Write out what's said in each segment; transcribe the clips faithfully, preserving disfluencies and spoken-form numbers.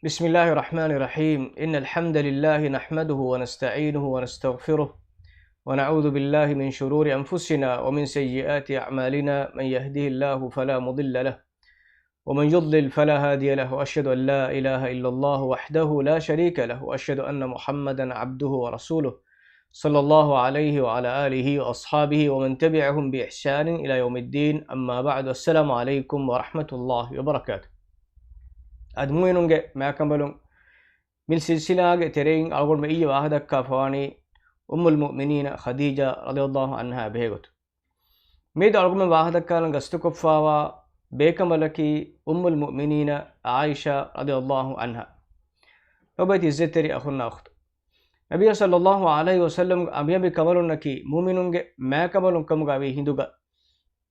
بسم الله الرحمن الرحيم. إن الحمد لله نحمده ونستعينه ونستغفره، ونعوذ بالله من شرور أنفسنا ومن سيئات أعمالنا. من يهده الله فلا مضل له، ومن يضلل فلا هادي له، وأشهد أن لا إله إلا الله وحده لا شريك له، وأشهد أن محمدا عبده ورسوله، صلى الله عليه وعلى آله وأصحابه ومن تبعهم بإحسان إلى يوم الدين، أما بعد، السلام عليكم ورحمة الله وبركاته. އަދި މުއިނުންގެ މާކަނބަލުން މި ސިލްސިލާގެ ތެރެއިން އަޅުގަނޑުމެން އިއްޔެ ވާހަދައްކާފަވާނީ އުއްމުލް މުއުމިނީނަ ޚަދީޖާ ރަޟިޔަﷲ ޢަންހާ ބެހޭގޮތުން. މިއަދު އަޅުގަނޑުމެން ވާހަދައްކާލަން ގަސްތުކޮށްފާވާ ބޭކަނބަލަކީ އުއްމުލް މުއުމިނީނަ ޢާއިޝާ ރަޟިޔަﷲ ޢަންހާ. ލޯބިވެތި ޢިއްޒަތްތެރި އަޚުންނާ އުޚްތު. ނަބިއްޔާ ޞައްލަﷲ ޢަލައިހި ވަސައްލަމްގެ އަނބިއަނބި ކަނބަލުންނަކީ މުއުމިނުންގެ މާކަނބަލުން ކަމުގަ ވީ ހިނދުގަ،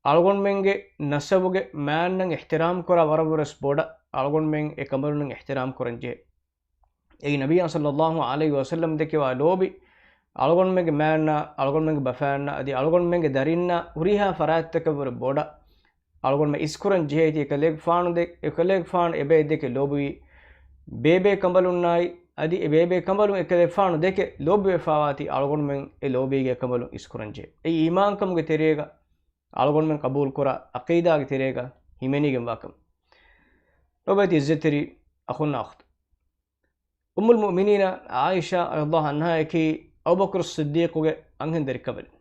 އަޅުގަނޑުމެންގެ ނަސަބުގެ މާންނަން އިޙްތިރާމް ކުރާ ވަރަށްވެސް ބޮޑަށް އަޅުގަނޑުމެން އެ ކަނބަލުންނަށް އިޙްތިރާމް ކުރަންޖެހޭ. އެއީ ނަބިއްޔާ ޞައްލަﷲ ޢަލައިހި ވަސައްލަމް ދެކެވާ ލޯބި، އަޅުގަނޑުމެންގެ މާންނާ، އަޅުގަނޑުމެންގެ ބަފައިންނާ، އަދި އަޅުގަނޑުމެންގެ ދަރިންނާ ހުރިހާ ފަރާތްތަކަށްވުރެ ބޮޑަށް އަޅުގަނޑުމެން އިސްކުރަން ޖެހޭތީ އެކަލޭގެފާނު ދެ-، އެކަލޭގެފާނު އެބައި ދެކެ ލޯބިވީ ބޭބޭ ކަނބަލުންނާއި، އަދި އެ ބޭބޭ ކަނބަލުން އެކަލޭގެފާނު ދެކެ ލޯބިވެފާވާތީ އަޅުގަނޑުމެން އެ ލޯބީގެ ކަނބަލުން އިސްކުރަން ޖެހޭ. އެއީ އީމާންކަމުގެ ތެރޭގަ އަޅުގަނޑުމެން ޤަބޫލުކުރާ ޢަޤީދާގެ ތެރޭގަ ހިމެނިގެންވާ ކަމެއް. ލޯބިވެތި ޢިއްޒަތްތެރި އަޚުންނާ އުޚްތު. އުއްމުލް މުއުމިނީނަ ޢާއިޝާ ރަޟިޔަﷲ ޢަންހާއަކީ އަބޫބަކުރު ޞިއްދީޤުގެ އަންހެން ދަރިކަނބަލެއް.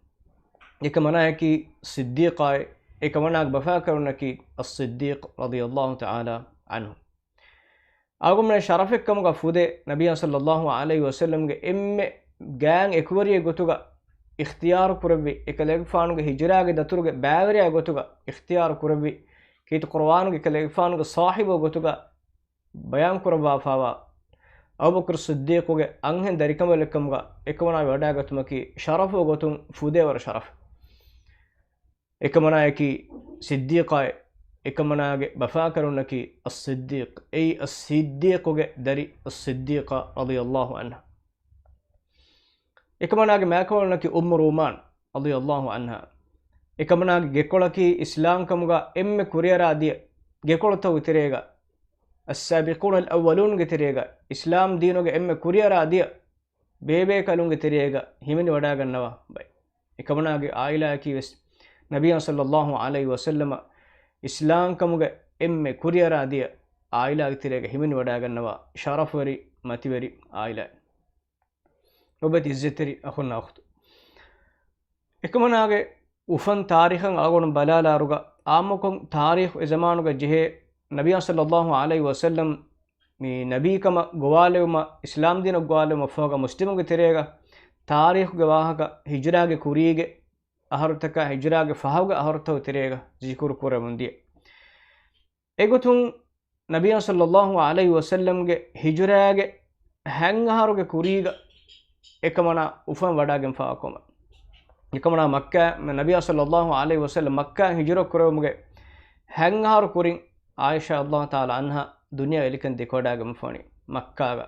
އެކަމަނާއަކީ ޞިއްދީޤާއެއް، އެކަމަނާގެ ބަފާކަރުންނަކީ އައްޞިއްދީޤު ރަޟިޔަﷲ ތަޢާލާ ޢަންހު. އަޅުގަނޑުމެން ޝަރަފެއްކަމުގަ ފުދޭ ނަބިއްޔާ ޞައްލަﷲ ޢަލައިހި ވަސައްލަމްގެ އެންމެ ގާތް އެކުވެރިއެއް ގޮތުގަ އިޚްތިޔާރު ކުރެއްވި، އެކަލޭގެފާނުގެ ހިޖުރާގެ ދަތުރުގެ ބައިވެރިޔާ ގޮތުގަ އިޚްތިޔާރު ކުރެއްވި، ކީރިތި ޤުރުއާނުގެ އެކަލޭގެފާނުގެ ޞާޙިބު ގޮތުގަ ބަޔާން ކުރައްވާފާވާ އަބޫބަކުރު ޞިއްދީޤުގެ އަންހެން ދަރިކަނބަލެއްކަމުގަ އެކަމަނާ ވަޑައިގަތުމަކީ ޝަރަފު ގޮތުން ފުދޭވަރު ޝަރަފެއް. އެކަމަނާއަކީ ޞިއްދީޤާއެއް، އެކަމަނާގެ ބަފާކަރުންނަކީ އައްޞިއްދީޤު، އެއީ އައްޞިއްދީޤުގެ ދަރި އައްޞިއްދީޤާ ރަޟިޔަﷲ ޢަންހާ. އެކަމަނާގެ މާކަނބަލުންނަކީ އުއްމު ރޫމާން ރަޟިޔަﷲ ޢަންހާ. އެކަމަނާގެ ގެކޮޅަކީ އިސްލާމްކަމުގަ އެންމެ ކުރިއަރާ ދިޔަ ގެކޮޅުތަކުގެ ތެރޭގަ، އައްސާބިޤޫނަލް އައްވަލޫންގެ ތެރޭގަ، އިސްލާމް ދީނުގެ އެންމެ ކުރިއަރާ ދިޔަ ބޭބޭކަލުންގެ ތެރޭގަ ހިމެނިވަޑައިގަންނަވާ ބައެއް. އެކަމަނާގެ ޢާއިލާއަކީ ވެސް ނަބިއްޔާ ޞައްލަﷲ ޢަލައިހި ވަސައްލަމަ އިސްލާމްކަމުގެ އެންމެ ކުރިއަރާ ދިޔަ ޢާއިލާގެ ތެރޭގަ ހިމެނިވަޑައިގަންނަވާ ޝަރަފުވެރި މަތިވެރި ޢާއިލާއެއް. ލޯބިވެތި ޢިއްޒަތްތެރި އަޚުންނާ އުޚްތު. އެކަމަނާގެ އުފަން ތާރީޚަށް އަޅުގަނޑު ބަލާލާއިރުގަ، އާއްމުކޮށް ތާރީޚު އެ ޒަމާނުގަ ޖެހޭ، ނަބިއްޔާ ޞައްލަﷲ ޢަލައިހި ވަސައްލަމް މި ނަބީކަމަށް ގޮވާލެވުމަށް، އިސްލާމްދީނަށް ގޮވާލެވުމަށްފަހުގަ މުސްލިމުންގެ ތެރޭގަ ތާރީޚުގެ ވާހަކަ، ހިޖުރާގެ ކުރީގެ އަހަރުތަކާ، ހިޖުރާގެ ފަހުގެ އަހަރުތަކުގެ ތެރޭގަ ޒިކުރު ކުރެވެމުން ދިޔަ. އެގޮތުން ނަބިއްޔާ ޞައްލަﷲ ޢަލައިހި ވަސައްލަމްގެ ހިޖުރާގެ ހަތް އަހަރުގެ ކުރީގަ އެކަމަނާ އުފަން ވަޑައިގެންފާ ކަމަށް. އެކަމަނާ މައްކާ، ނަބިއްޔާ ޞައްލަﷲ ޢަލައިހި ވަސައްލަމް މައްކާ ހިޖުރަ ކުރެވުމުގެ ހަތް އަހަރު ކުރިން ޢާއިޝާ ރަޟިޔަﷲ ޢަންހާ ދުނިޔެ އެލިކަން ދެކެވަޑައިގެންފާނީ މައްކާގަ.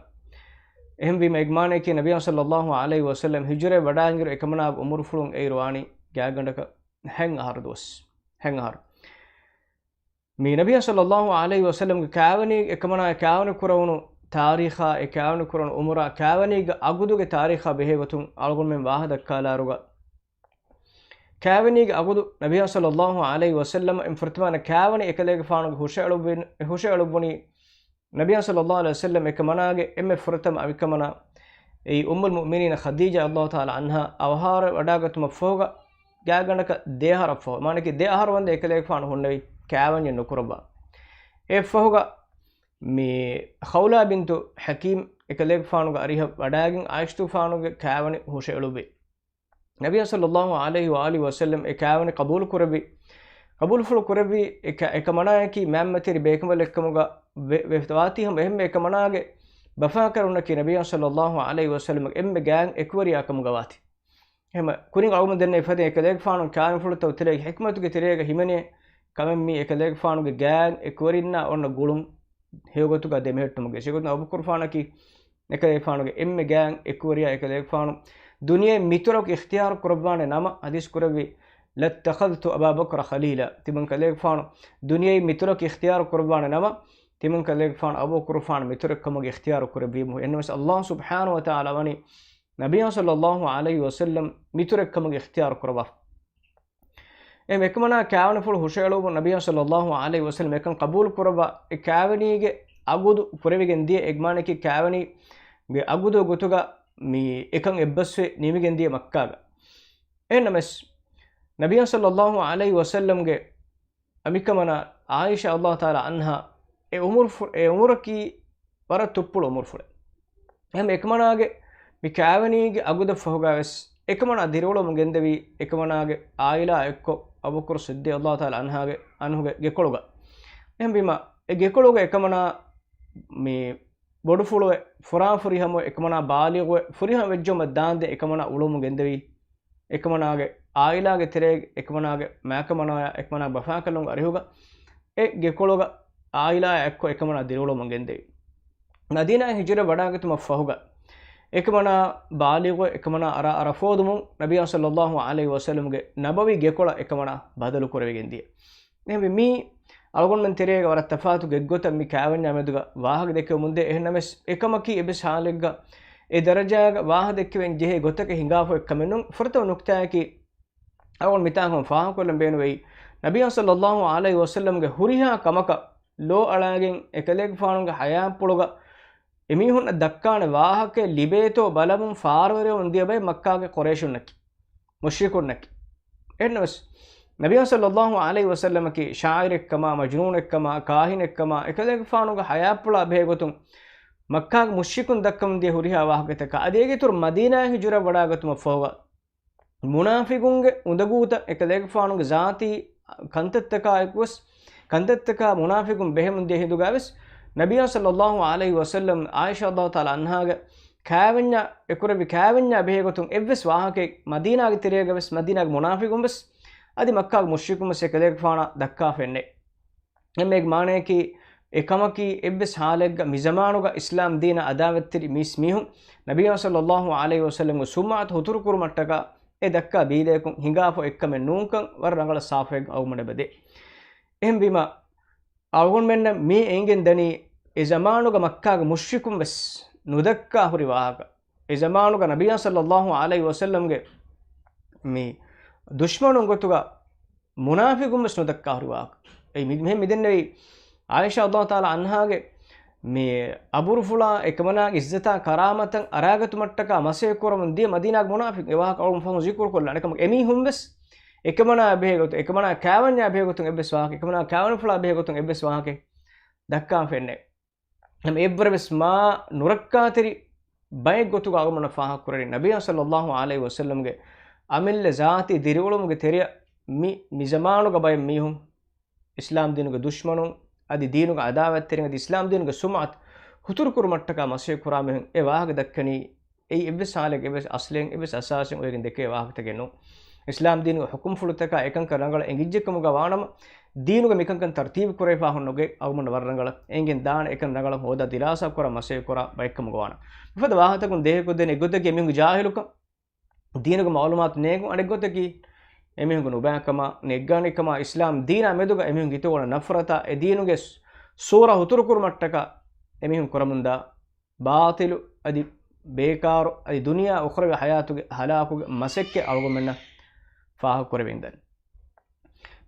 އެހެންވީމަ އެގެ މާނައަކީ ނަބިއްޔާ ޞައްލަﷲ ޢަލައިހި ވަސައްލަމް ހިޖުރަ ވަޑައިގެން އެކަމަނާގެ އުމުރުފުޅުން އެއިރު ވާނީ ގާތްގަނޑަކަށް ހަތް އަހަރު ދުވަސް. ހަތް އަހަރު. މި ނަބިއްޔާ ޞައްލަﷲ ޢަލައިހި ވަސައްލަމްގެ ކާވެނީ އެކަމަނާ ކާވެނި ކުރެވުނު ތާރީޚާ، އެ ކާވެނި ކުރެވުނު އުމުރާ، ކާވެނީގެ އަގުދުގެ ތާރީޚާ ބެހޭގޮތުން އަޅުގަނޑުމެން ވާހަކަ ދައްކާލާއިރުގަ، ކާވެނީގެ އަގުދު ނަބިއްޔާ ޞައްލަﷲ ޢަލައިހި ވަސައްލަމަށް އެންމެ ފުރަތަމަ ކާވެނި އެކަލޭގެފާނުގެ ހުށައެޅުއްވި-، ހުށައެޅުއްވުނީ ނަބިއްޔާ ޞައްލަﷲ ޢަލައިހި ވަސައްލަމް އެކަމަނާގެ އެންމެ ފުރަތަމަ އަނބިކަމަނާ އެއީ އުއްމުލް މުއުމިނީނަ ޚަދީޖާ ރަޟިޔަﷲ ޢަންހާ އަވަހާރަވެ ވަޑައިގަތުމަށްފަހުގަ ގާތްގަނޑަކަށް ދެއަހަރަށްފަހު، މާނައަކީ ދެއަހަރު ވަންދެން އެކަލޭގެފާނު ހުންނެވި ކާވެންޏެއް ނުކުރައްވާ. އެއަށްފަހުގަ މި ޚައުލާ ބިންތު ޙަކީމް އެކަލޭގެފާނުގެ އަރިހަށް ވަޑައިގެން ޢާއިޝަތުގެފާނުގެ ކާވެނި ހުށައެޅުއްވި. ނަބިއްޔާ ޞައްލަﷲ ޢަލައިހި ވައާލިހި ވަސައްލަމް އެ ކާވެނި ޤަބޫލު ކުރެއްވި، ޤަބޫލުފުޅު ކުރެއްވި އެ ކަ-، އެކަމަނާއަކީ މާތް މަތިވެރި ބޭކަނބަލެއްކަމުގަ ވެ-، ވެފަތުވާތީ ހަމަ އެހެންމެ އެކަމަނާގެ ބަފާކަރުންނަކީ ނަބިއްޔާ ޞައްލަﷲ ޢަލައިހި ވަސައްލަމްގެ އެންމެ ގާތް އެކުވެރިޔާ ކަމުގަ ވާތީ. އެހެންމަ ކުރިން އަޅުގަނޑުމެން ދެންނެވި ފަދައިން އެކަލޭގެފާނު ކާވެނިފުޅުތައް ތެރޭގަ ޙިކްމަތުގެ ތެރޭގަ ހިމެނޭ ކަމެއް މީ އެކަލޭގެފާނުގެ ގާތް އެކުވެރިންނާ އޮންނަ ގުޅުން ހެޔޮގޮތުގަ ދެމެހެއްޓުމުގެ. އެގޮތުން އަބޫބަކުރުފާނަކީ އެކަލޭގެފާނުގެ އެންމެ ގާތް އެކުވެރިޔާ، އެކަލޭގެފާނު ދުނިޔެއިން މިތުރަކު އިޚްތިޔާރު ކުރައްވާނެ ނަމަ ޙަދީޘް ކުރެއްވި، لاتخذت أبا بكر خليلا. ތިމަން ކަލޭގެފާނު ދުނިޔެއިން މިތުރަކު އިޚްތިޔާރު ކުރައްވާނެ ނަމަ، ތިމަން ކަލޭގެފާނު އަބޫބަކުރުފާނު މިތުރެއްކަމުގެ އިޚްތިޔާރު ކުރެއްވީމު. އެންނަމަސް ﷲ ސުބްޙާނަހު ވަތަޢާލާ ވަނީ ނަބިއްޔާ ޞައްލައްލާހު ޢަލައިހި ވަސައްލަމް މިތުރެއްކަމުގެ އިޚްތިޔާރު ކުރައްވާފަ. އެހެން އެކަމަނާ ކާވެނިފުޅު ހުށައެޅުވުމުން ނަބިއްޔާ ޞައްލައްލާހު ޢަލައިހި ވަސައްލަމް އެކަން ޤަބޫލު ކުރައްވާ އެ ކާވެނީގެ އަގުދު ކުރެވިގެން ދިޔަ އެގްމާނަކީ ކާވެނީގެ އަގުދު ގޮތުގަ މި އެކަން އެއްބަސްވެ ނިމިގެން ދިޔަ މައްކާގަ. އެހެންނަމަސް ނަބިއްޔާ ޞައްލައްލާހު ޢަލައިހި ވަސައްލަމްގެ އަނބިކަމަނާ ޢާއިޝާ ރަޟިޔައްލާހު ތަޢާލާ ޢަންހާ އެ ޢުމުރު ފު-، އެ ޢުމުރަކީ ވަރަށް ތުއްޕުޅު ޢުމުރުފުޅެއް. އެހެން އެކަމަނާގެ މި ކާވެނީގެ އަގުދަށް ފަހުގަ ވެސް އެކަމަނާ ދިރިއުޅެމުން ގެންދެވީ އެކަމަނާގެ ޢާއިލާ އެއްކޮށް އަބޫބަކުރު ޞިއްދީޤު ރަޟިޔައްލާހު ތަޢާލާ ޢަންހާގެ، ޢަންހުގެ ގެކޮޅުގަ. އެހެންވީމަ އެ ގެކޮޅުގަ އެކަމަނާ މި ބޮޑުފުޅުވެ، ފުރާންފުރިހަމަވެ، އެކަމަނާ ބާލިޣުވެ، ފުރިހަމަ ވެއްޖައުމަށް ދާންދެން އެކަމަނާ އުޅުމުން ގެންދެވީ. އެކަމަނާގެ ޢާއިލާގެ ތެރޭގަ، އެކަމަނާގެ މާކަމަނާޔާ، އެކަމަނާގެ ބަފާކަލުންގެ އަރިހުގަ، އެ ގެކޮޅުގަ ޢާއިލާ އެއްކޮށް އެކަމަނާ ދިރިއުޅުމުން ގެންދެވި. މަދީނާއަށް ހިޖުރަ ވަޑާގަތުމަށް ފަހުގަ، އެކަމަނާ ބާލިޣުވެ، އެކަމަނާ އަރާ އަރަފޯދުމުން ނަބިއްޔާ ޞައްލައްލާހު ޢަލައިހި ވަސައްލަމްގެ ނަބަވީ ގެކޮޅަށް އެކަމަނާ ބަދަލު ކުރެވިގެން ދިޔަ. އެހެންވެ، މީ އަޅުގަނޑުމެން ތެރޭގަ ވަރަށް ތަފާތު ގޮތްގޮތަށް މި ކާވެންޏާ މެދުގަ ވާހަކަ ދެކެވެމުންދޭ. އެހެންނަމަވެސް، އެކަމަކީ އެއްވެސް ޙާލެއްގަ އެ ދަރަޖާގަ ވާހަކަ ދެއްކެވެން ޖެހޭ ގޮތަކަށް ހިނގާފަ އޮތް ކަމެއް ނޫން. ފުރަތަމަ ނުކްތާއަކީ، އަޅުގަނޑު މިތާނގަ ފާހަގަކޮށްލަން ބޭނުންވެއީ، ނަބިއްޔާ ޞައްލައްލާހު ޢަލައިހި ވަސައްލަމްގެ ހުރިހާ ކަމަކަށް ލޯ އަޅާގެން އެކަލޭގެފާނުގެ ޙަޔާތްޕުޅުގަ އެމީހުންނަށް ދައްކާނެ ވާހަކައެއް ލިބޭތޯ ބަލަމުން ފާރުވެރިވަމުން ދިޔަ ބައެއް މައްކާގެ ޤުރައިޝުންނަކީ، މުޝްރިކުންނަކީ. އެހެންނަމަވެސް، ނަބިއްޔާ ޞައްލައްލާހު ޢަލައިހި ވަސައްލަމަކީ ޝާޢިރެއްކަމާ، މަޖްނޫނެއްކަމާ، ކާހިނެއްކަމާ، އެކަލޭގެފާނުގެ ޙަޔާތްޕުޅާ ބެހޭގޮތުން މައްކާގެ މުޝްރިކުން ދައްކަމުން ދިޔަ ހުރިހާ ވާހަކަތަކާ، އަދި އޭގެ އިތުރު މަދީނާއަށް ހިޖުރަ ވަޑާގަތުމަށް ފަހުގަ، މުނާފިގުންގެ އުނދަގޫތައް އެކަލޭގެފާނުގެ ޒާތީ ކަންތައްތަކާ އެކުވެސް، ކަންތައްތަކާ މުނާފިގުން ބެހެމުން ދިޔަ ހިނދުގަވެސް، ނަބިއްޔާ ޞައްލައްލާހު ޢަލައިހި ވަސައްލަމް ޢާއިޝާ ރަޟިޔައްލާހު ތަޢާލާ ޢަންހާގެ ކާވެންޏާ އެކުރެއްވި ކާވެންޏާ ބެހޭގޮތުން އެއްވެސް ވާހަކައެއް މަދީނާގެ ތެރޭގަވެސް މަދީނާގެ މުނާފިގުންވެސް އަދި މައްކާގެ މުޝްރިކުންވެސް އެކަލޭގެފާނާ ދައްކާފައެއްނެތް. އެމެގެ މާނަޔަކީ، އެކަމަކީ އެއްވެސް ޙާލެއްގަ މިޒަމާނުގަ އިސްލާމް ދީނަށް އަދާވަތްތެރި މީސް މީހުން ނަބިއްޔާ ޞައްލައްލާހު ޢަލައިހި ވަސައްލަމްގެ ސުމްޢަތު ހުތުރުކުރުމަށްޓަކާ އެ ދައްކާ ބީލަޔަކުން ހިނގާފަ އޮތްކަމެއް ނޫންކަން ވަރަށް ރަނގަޅަށް ސާފުވެގެން އަޅުގަނޑުމެންނަށް އެބަދޭ. އެހެންވީމަ، އަޅުގަނޑުމެންނަށް މި އެނގެން ދަނީ، އެ ޒަމާނުގަ މައްކާގެ މުޝްރިކުން ވެސް ނުދައްކާ ހުރި ވާހަކަ. އެ ޒަމާނުގަ ނަބިއްޔާ ޞައްލައްލާހު ޢަލައިހި ވަސައްލަމްގެ މި ދުޝްމަނުން ގޮތުގަ މުނާފިގުން ވެސް ނުދައްކާ ހުރި ވާހަކަ. އެ މި-، މިހެން މިދެންނެވީ، ޢާއިޝާ ރަޟިޔައްލާހު ތަޢާލާ ޢަންހާގެ މި އަބުރުފުޅާ އެކަމަނާގެ ޢިއްޒަތާ ކަރާމަތަށް އަރާގަތުމަށްޓަކާ މަސައްކަތް ކުރަމުން ދިޔަ މަދީނާގެ މުނާފިގުން. އެ ވާހަކަ އަޅުގަނޑު ފަހުން ޒިކުރު ކޮށްލާނެ. އެކަމަކު އެމީހުން ވެސް އެކަމަނާ ބެހޭގޮތުން، އެކަމަނާ ކާވެންޏާ ބެހޭގޮތުން އެއްވެސް ވާހަކަ، އެކަމަނާ ކާވެނިފުޅާ ބެހޭގޮތުން އެއްވެސް ވާހަކަ ދައްކާފައެއްނެތް. ހަމަ އެއްވަރަށް ވެސް މާ ނުރައްކާތެރި ބައެއް ގޮތުގަ އަޅުގަނޑަށް ފާހަގަކުރެވި ނަބިއްޔާ ޞައްލައްލާހު ޢަލައިހި ވަސައްލަމްގެ އަމިއްލަ ޒާތީ ދިރިއުޅުމުގެ ތެރެއަށް މި، މިޒަމާނުގަ ބައެއް މީހުން އިސްލާމް ދީނުގެ ދުޝްމަނުން، އަދި ދީނުގެ އަދާވަތްތެރިން، އަދި އިސްލާމް ދީނުގެ ސުމްޢަތު ހުތުރުކުރުމަށްޓަކާ މަސައްކަތް ކުރާ މީހުން އެ ވާހަކަ ދައްކަނީ، އެއީ އެއްވެސް ޙާލެއްގެ އެއްވެސް އަސްލެއް، އެއްވެސް އަސާސެއް އޮވެގެން ދެކޭ ވާހަކަތަކެއް ނޫން. އިސްލާމް ދީނުގެ ޙުކުމްފުޅުތަކާ އެކަންކަން ރަނގަޅަށް އެނގިއްޖެ ކަމުގަ ވާނަމަ، ދީނުގަ މިކަންކަން ތަރުތީބު ކުރެވިފަ ހުންނަ ގޮތް އަޅުގަނޑަށް ވަރަށް ރަނގަޅަށް އެނގިގެން ދާނެ. އެކަން ރަނގަޅަށް ހޯދާ ދިރާސާ ކުރާ މަސައްކަތް ކުރާ ބައެއްކަމުގަ ވާނަމަ. މިފަދަ ވާހަކަތަކުން ދޭހަކޮށްދޭނެ އެއްގޮތަކީ އެމީހުންގެ ޖާހިލުކަން، ދީނުގެ މަޢުލޫމާތު ނޭނގުން. އަނެއްގޮތަކީ އެމީހުންގެ ނުބައިކަމާ، ނެއްގާނެކަމާ، އިސްލާމް ދީނާ މެދުގަ އެމީހުންގެ ހިތުގަ ނަފްރަތާ، އެ ދީނުގެ ސޫރަ ހުތުރުކުރުމަށްޓަކާ އެމީހުން ކުރަމުންދާ ބާޠިލު އަދި ބޭކާރު އަދި ދުނިޔާ އުޚްރަވީ ޙަޔާތުގެ ހަލާކުގެ މަސައްކަތް އަޅުގަނޑުމެންނަށް ފާހަގަކުރެވިގެންދަނީ.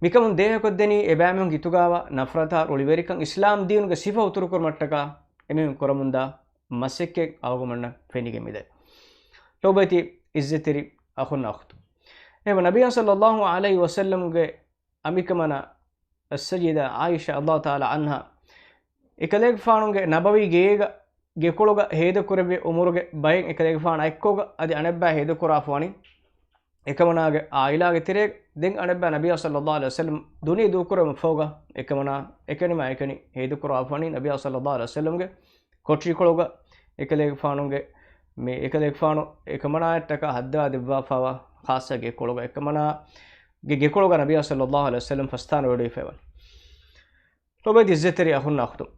މިކަމުން ދޭހަކޮށްދެނީ އެބައިމީހުންގެ ހިތުގައިވާ ނަފްރަތާ ރުޅިވެރިކަން އިސްލާމް ދީނުގެ ސިފަ ހުތުރުކުރުމަށްޓަކާ އެމީހުން ކުރަމުންދާ މަސައްކަތް އަޅުގަނޑުމެންނަށް ފެނިގެން މިދަނީ. ލޯބިވެތި އިއްޒަތްތެރި އަޚުންނާ އުޚްތުން. އެހެންވެ ނަބިއްޔާ ޞައްލައްލާހު ޢަލައިހި ވަސައްލަމްގެ އަނބިކަމަނާ އައްސައްޔިދާ ޢާއިޝާ ރަޟިޔައްލާހު ތަޢާލާ ޢަންހާ އެކަލޭގެފާނުގެ ނަބަވީ ގޭގަ ގެކޮޅުގަ ހޭދަކުރެއްވި އުމުރުގެ ބައެއް އެކަލޭގެފާނާ އެއްކޮށްގަ އަދި އަނެއްބައި ހޭދަކުރާފަ ވަނީ އެކަމަނާގެ ޢާއިލާގެ ތެރޭގަ. ދެން އަނެއްބައި ނަބިއްޔާ ޞައްލައްލާހު ޢަލައިހި ވަސައްލަމް ދުނިޔެ ދޫކުރުމަށް ފަހުގަ އެކަމަނާ އެކަނިމާ އެކަނި ހޭދަކުރާފަ ވަނީ ނަބިއްޔާ ޞައްލައްލާހު ޢަލައިހި ވަސައްލަމްގެ ކޮޓަރިކޮޅުގަ އެކަލޭގެފާނުގެ މި އެކަލޭގެފާނު އެކަމަނާއަށްޓަކާ ހައްދަވާ ދެއްވާފައިވާ ޚާއްޞަ ގެކޮޅުގަ، އެކަމަނާގެ ގެކޮޅުގަ ނަބިއްޔާ ޞައްލައްލާހު ޢަލައިހި ވަސައްލަމް ފަސްތާނަ ވެޑިފައިވަނީ. ލޯބިވެތި އިއްޒަތްތެރި އަޚުންނާ އުޚްތުން.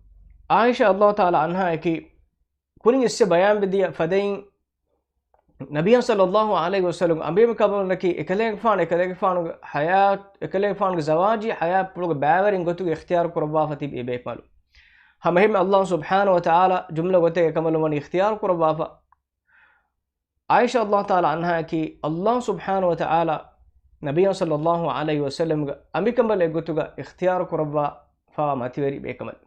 ޢާއިޝާ ރަޟިޔައްލާހު ތަޢާލާ ޢަންހާ އަކީ ކުރިން އިސްވެ ބަޔާންވެ ދިޔަ ފަދައިން ނަބިއްޔާ ޞައްލައްލާހު ޢަލައިހި ވަސައްލަމްގެ އަނބިމެ ކަމަލަކީ އެކަލޭގެފާނު، އެކަލޭގެފާނުގެ ޙަޔާތް، އެކަލޭގެފާނުގެ ޒަވާޖީ ޙަޔާތްޕުޅުގެ ބައިވެރިން ގޮތުގަ އިޚްތިޔާރު ކުރައްވާފަ ތިބި އެބޭކަނބަލުން. ހަމައެހެންމެ ﷲ ސުބްޙާނަހޫ ވަތަޢާލާ ޖުމްލަ ގޮތެއް އެކަނބަލުން ވަނީ އިޚްތިޔާރު ކުރައްވާފަ. ޢާއިޝާ ރަޟިޔަﷲ ތަޢާލާ ޢަންހާއަކީ ﷲ ސުބްޙާނަހޫ ވަތަޢާލާ ނަބިއްޔާ ޞައްލަﷲ ޢަލައިހި ވަސައްލަމްގެ އަނބިކަނބަލެއް ގޮތުގަ އިޚްތިޔާރު ކުރައްވާފަވާ މަތިވެރި ބޭކަނބަލެއް.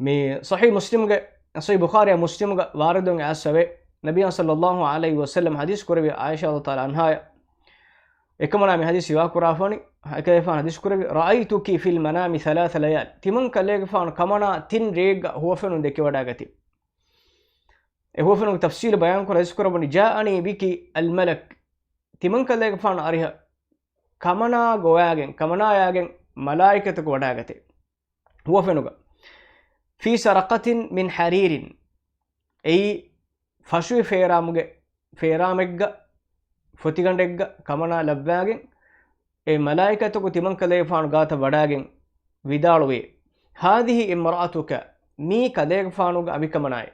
މި ޞަޙީޙު މުސްލިމްގެ، ޞަޙީޙު ބުޚާރީ މުސްލިމްގަ ވާރިދުވެ އައިސްފަވޭ، ނަބިއްޔާ ޞައްލަﷲ ޢަލައިހި ވަސައްލަމް ޙަދީޘް ކުރެއްވި ޢާއިޝާ ރަޟިޔަﷲ ތަޢާލާ ޢަންހާއަށް، އެކަމަނާ މި ޙަދީޘް ރިވާ ކުރާފަވަނީ، އެކަލޭގެފާނު ޙަދީޘް ކުރެއްވި، "رأيتك في المنام ثلاث ليال." ތިމަން ކަލޭގެފާނު ކަމަނާ ތިން ރެއެއްގަ ހުވަފެނުން ދެކެވަޑާގަތީ. އެ ހުވަފެނުންގެ ތަފްޞީލު ބަޔާންކުރަން ޙަދީޘް ކުރައްވަނީ، "جاءني بك الملك." ތިމަން ކަލޭގެފާނު އަރިހަށް ކަމަނާ ގޮވާގެން، ކަމަނާޔާގެން މަލާއިކަތަކު ވަޑާގަތޭ. ހުވަފެނުގަ. "في سرقة من حرير." އެއީ ފަށުވި ފޭރާމުގެ، ފޭރާމެއްގަ، ފޮތިގަނޑެއްގަ ކަމަނާ ލައްވާގެން، އެ މަލާއިކަތަކު ތިމަން ކަލޭގެފާނު ގާތަށް ވަޑާގެން ވިދާޅުވޭ، "هذه امرأتك." މީ ކަލޭގެފާނުގެ އަނބިކަމަނާއޭ.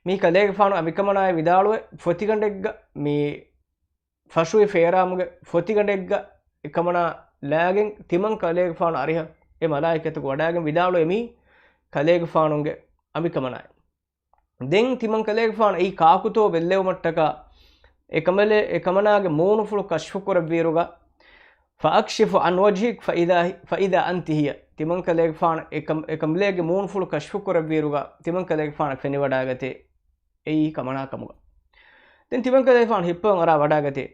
މީ ކަލޭގެފާނު އަނބިކަމަނާއޭ ވިދާޅުވެ، ފޮތިގަނޑެއްގަ މި ފަށުވި ފޭރާމުގެ ފޮތިގަނޑެއްގަ އެކަމަނާ ލާގެން ތިމަން ކަލޭގެފާނު އަރިހަށް އެ މަލާއިކަތަކު ވަޑާގެން ވިދާޅުވޭ، މީ ކަލޭގެފާނުގެ އަނބިކަމަނާއޭ. ދެން ތިމަން ކަލޭގެފާނު އެއީ ކާކުތޯ ބެއްލެވުމަށްޓަކާ އެކަމަލެ-، އެކަމަނާގެ މޫނުފުޅު ކަޝްފު ކުރެއްވިއިރުގަ، "فأكشف عن وجهك فإذا، فإذا أنت هي." ތިމަން ކަލޭގެފާނު އެކަމް-، އެކަމަލޭގެ މޫނުފުޅު ކަޝްފު ކުރެއްވިއިރުގަ، ތިމަން ކަލޭގެފާނަށް ފެނިވަޑާގަތޭ އެއީ ކަމަނާ ކަމުގަ. ދެން ތިމަން ކަލޭގެފާނު ހިއްޕަވަން އަރާ ވަޑާގަތޭ.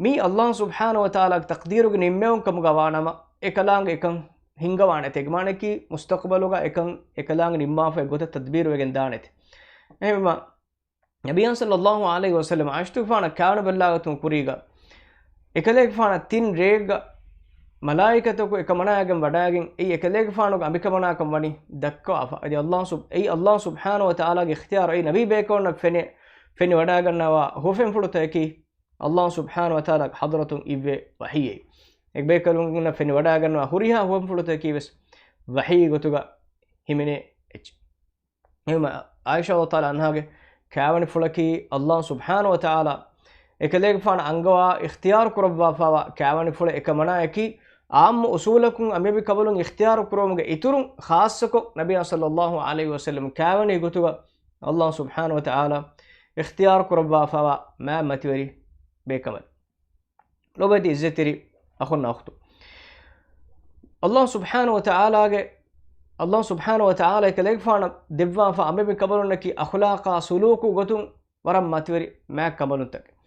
މީ ﷲ ސުބްޙާނަހޫ ވަތަޢާލާގެ ތަޤްދީރުގެ ނިންމެވުން ކަމުގަ ވާނަމަ، އެކަލާނގެ އެކަން ހިންގަވާނެތޭ. މާނައަކީ މުސްތަޤުބަލުގަ އެކަން އެކަލާނގެ ނިންމާފައި ގޮތަށް ތަދްބީރުވެގެން ދާނެތޭ. އެހެންވީމަ، ނަބިއްޔާ ޞައްލަﷲ ޢަލައިހި ވަސައްލަމަ ޢާއިޝަތުގެފާނަށް ކާވެނި ބައްލަވާގަތުމުގެ ކުރީގަ، އެކަލޭގެފާނަށް ތިން ރެއެއްގަ މަލާއިކަތަކު އެކަމަނާޔާގެން ވަޑާގެން، އެއީ އެކަލޭގެފާނުގެ އަނބިކަމަނާކަން ވަނީ ދައްކަވާފަ. އަދި ﷲ ސުބް-، އެއީ ﷲ ސުބްޙާނަހޫ ވަތަޢާލާގެ އިޚްތިޔާރު. އެއީ ނަބީ ބޭކަލުންނަށް ފެނި-، ފެނިވަޑާގަންނަވާ ހުވަފެންފުޅުތަކަކީ ﷲ ސުބްޙާނަހޫ ވަތަޢާލާގެ ޙަޟްރަތުން އިއްވޭ ވަޙީއެއް. އެބޭކަލުންނަށް ފެނިވަޑާގަންނަވާ ހުރިހާ ހުވަފެންފުޅުތަކަކީ ވެސް ވަޙީ ގޮތުގަ ހިމެނޭ އެއްޗެއް. އެހެންވީމަ، ޢާއިޝާ ރަޟިޔަﷲ ތަޢާލާ ޢަންހާގެ ކާވެނިފުޅަކީ ﷲ ސުބްޙާނަހޫ ވަތަޢާލާ އެކަލޭގެފާނަށް އަންގަވާ އިޚްތިޔާރު ކުރައްވާފައިވާ ކާވެނިފުޅެއް. އެކަމަނާއަކީ ޢާއްމު އުޞޫލަކުން އަނބިނބި ކަނބަލުން އިޚްތިޔާރު ކުރުވުމުގެ އިތުރުން ޚާއްޞަކޮށް ނަބިއްޔާ ޞައްލަﷲ ޢަލައިހި ވަސައްލަމަ ކާވެނި ގޮތުގަ ﷲ ސުބްޙާނަހޫ ވަތަޢާލާ އިޚްތިޔާރު ކުރައްވާފައިވާ މާތް މަތިވެރި ބޭކަނބަލެއް. ލޮބުވެތި ޢިއްޒަތްތެރި އަޚުންނާ އުޚްތުން، ﷲ ސުބްޙާނަހޫ ވަތަޢާލާގެ، ﷲ ސުބްޙާނަހޫ ވަތަޢާލާ އެކަލޭގެފާނަށް ދެއްވާފަ އަނބިނބި ކަނބަލުންނަކީ އަޚުލާޤާ ސުލޫކު ގޮތުން ވަރަށް މަތިވެރި މާތް ކަނބަލުންތަކެއް.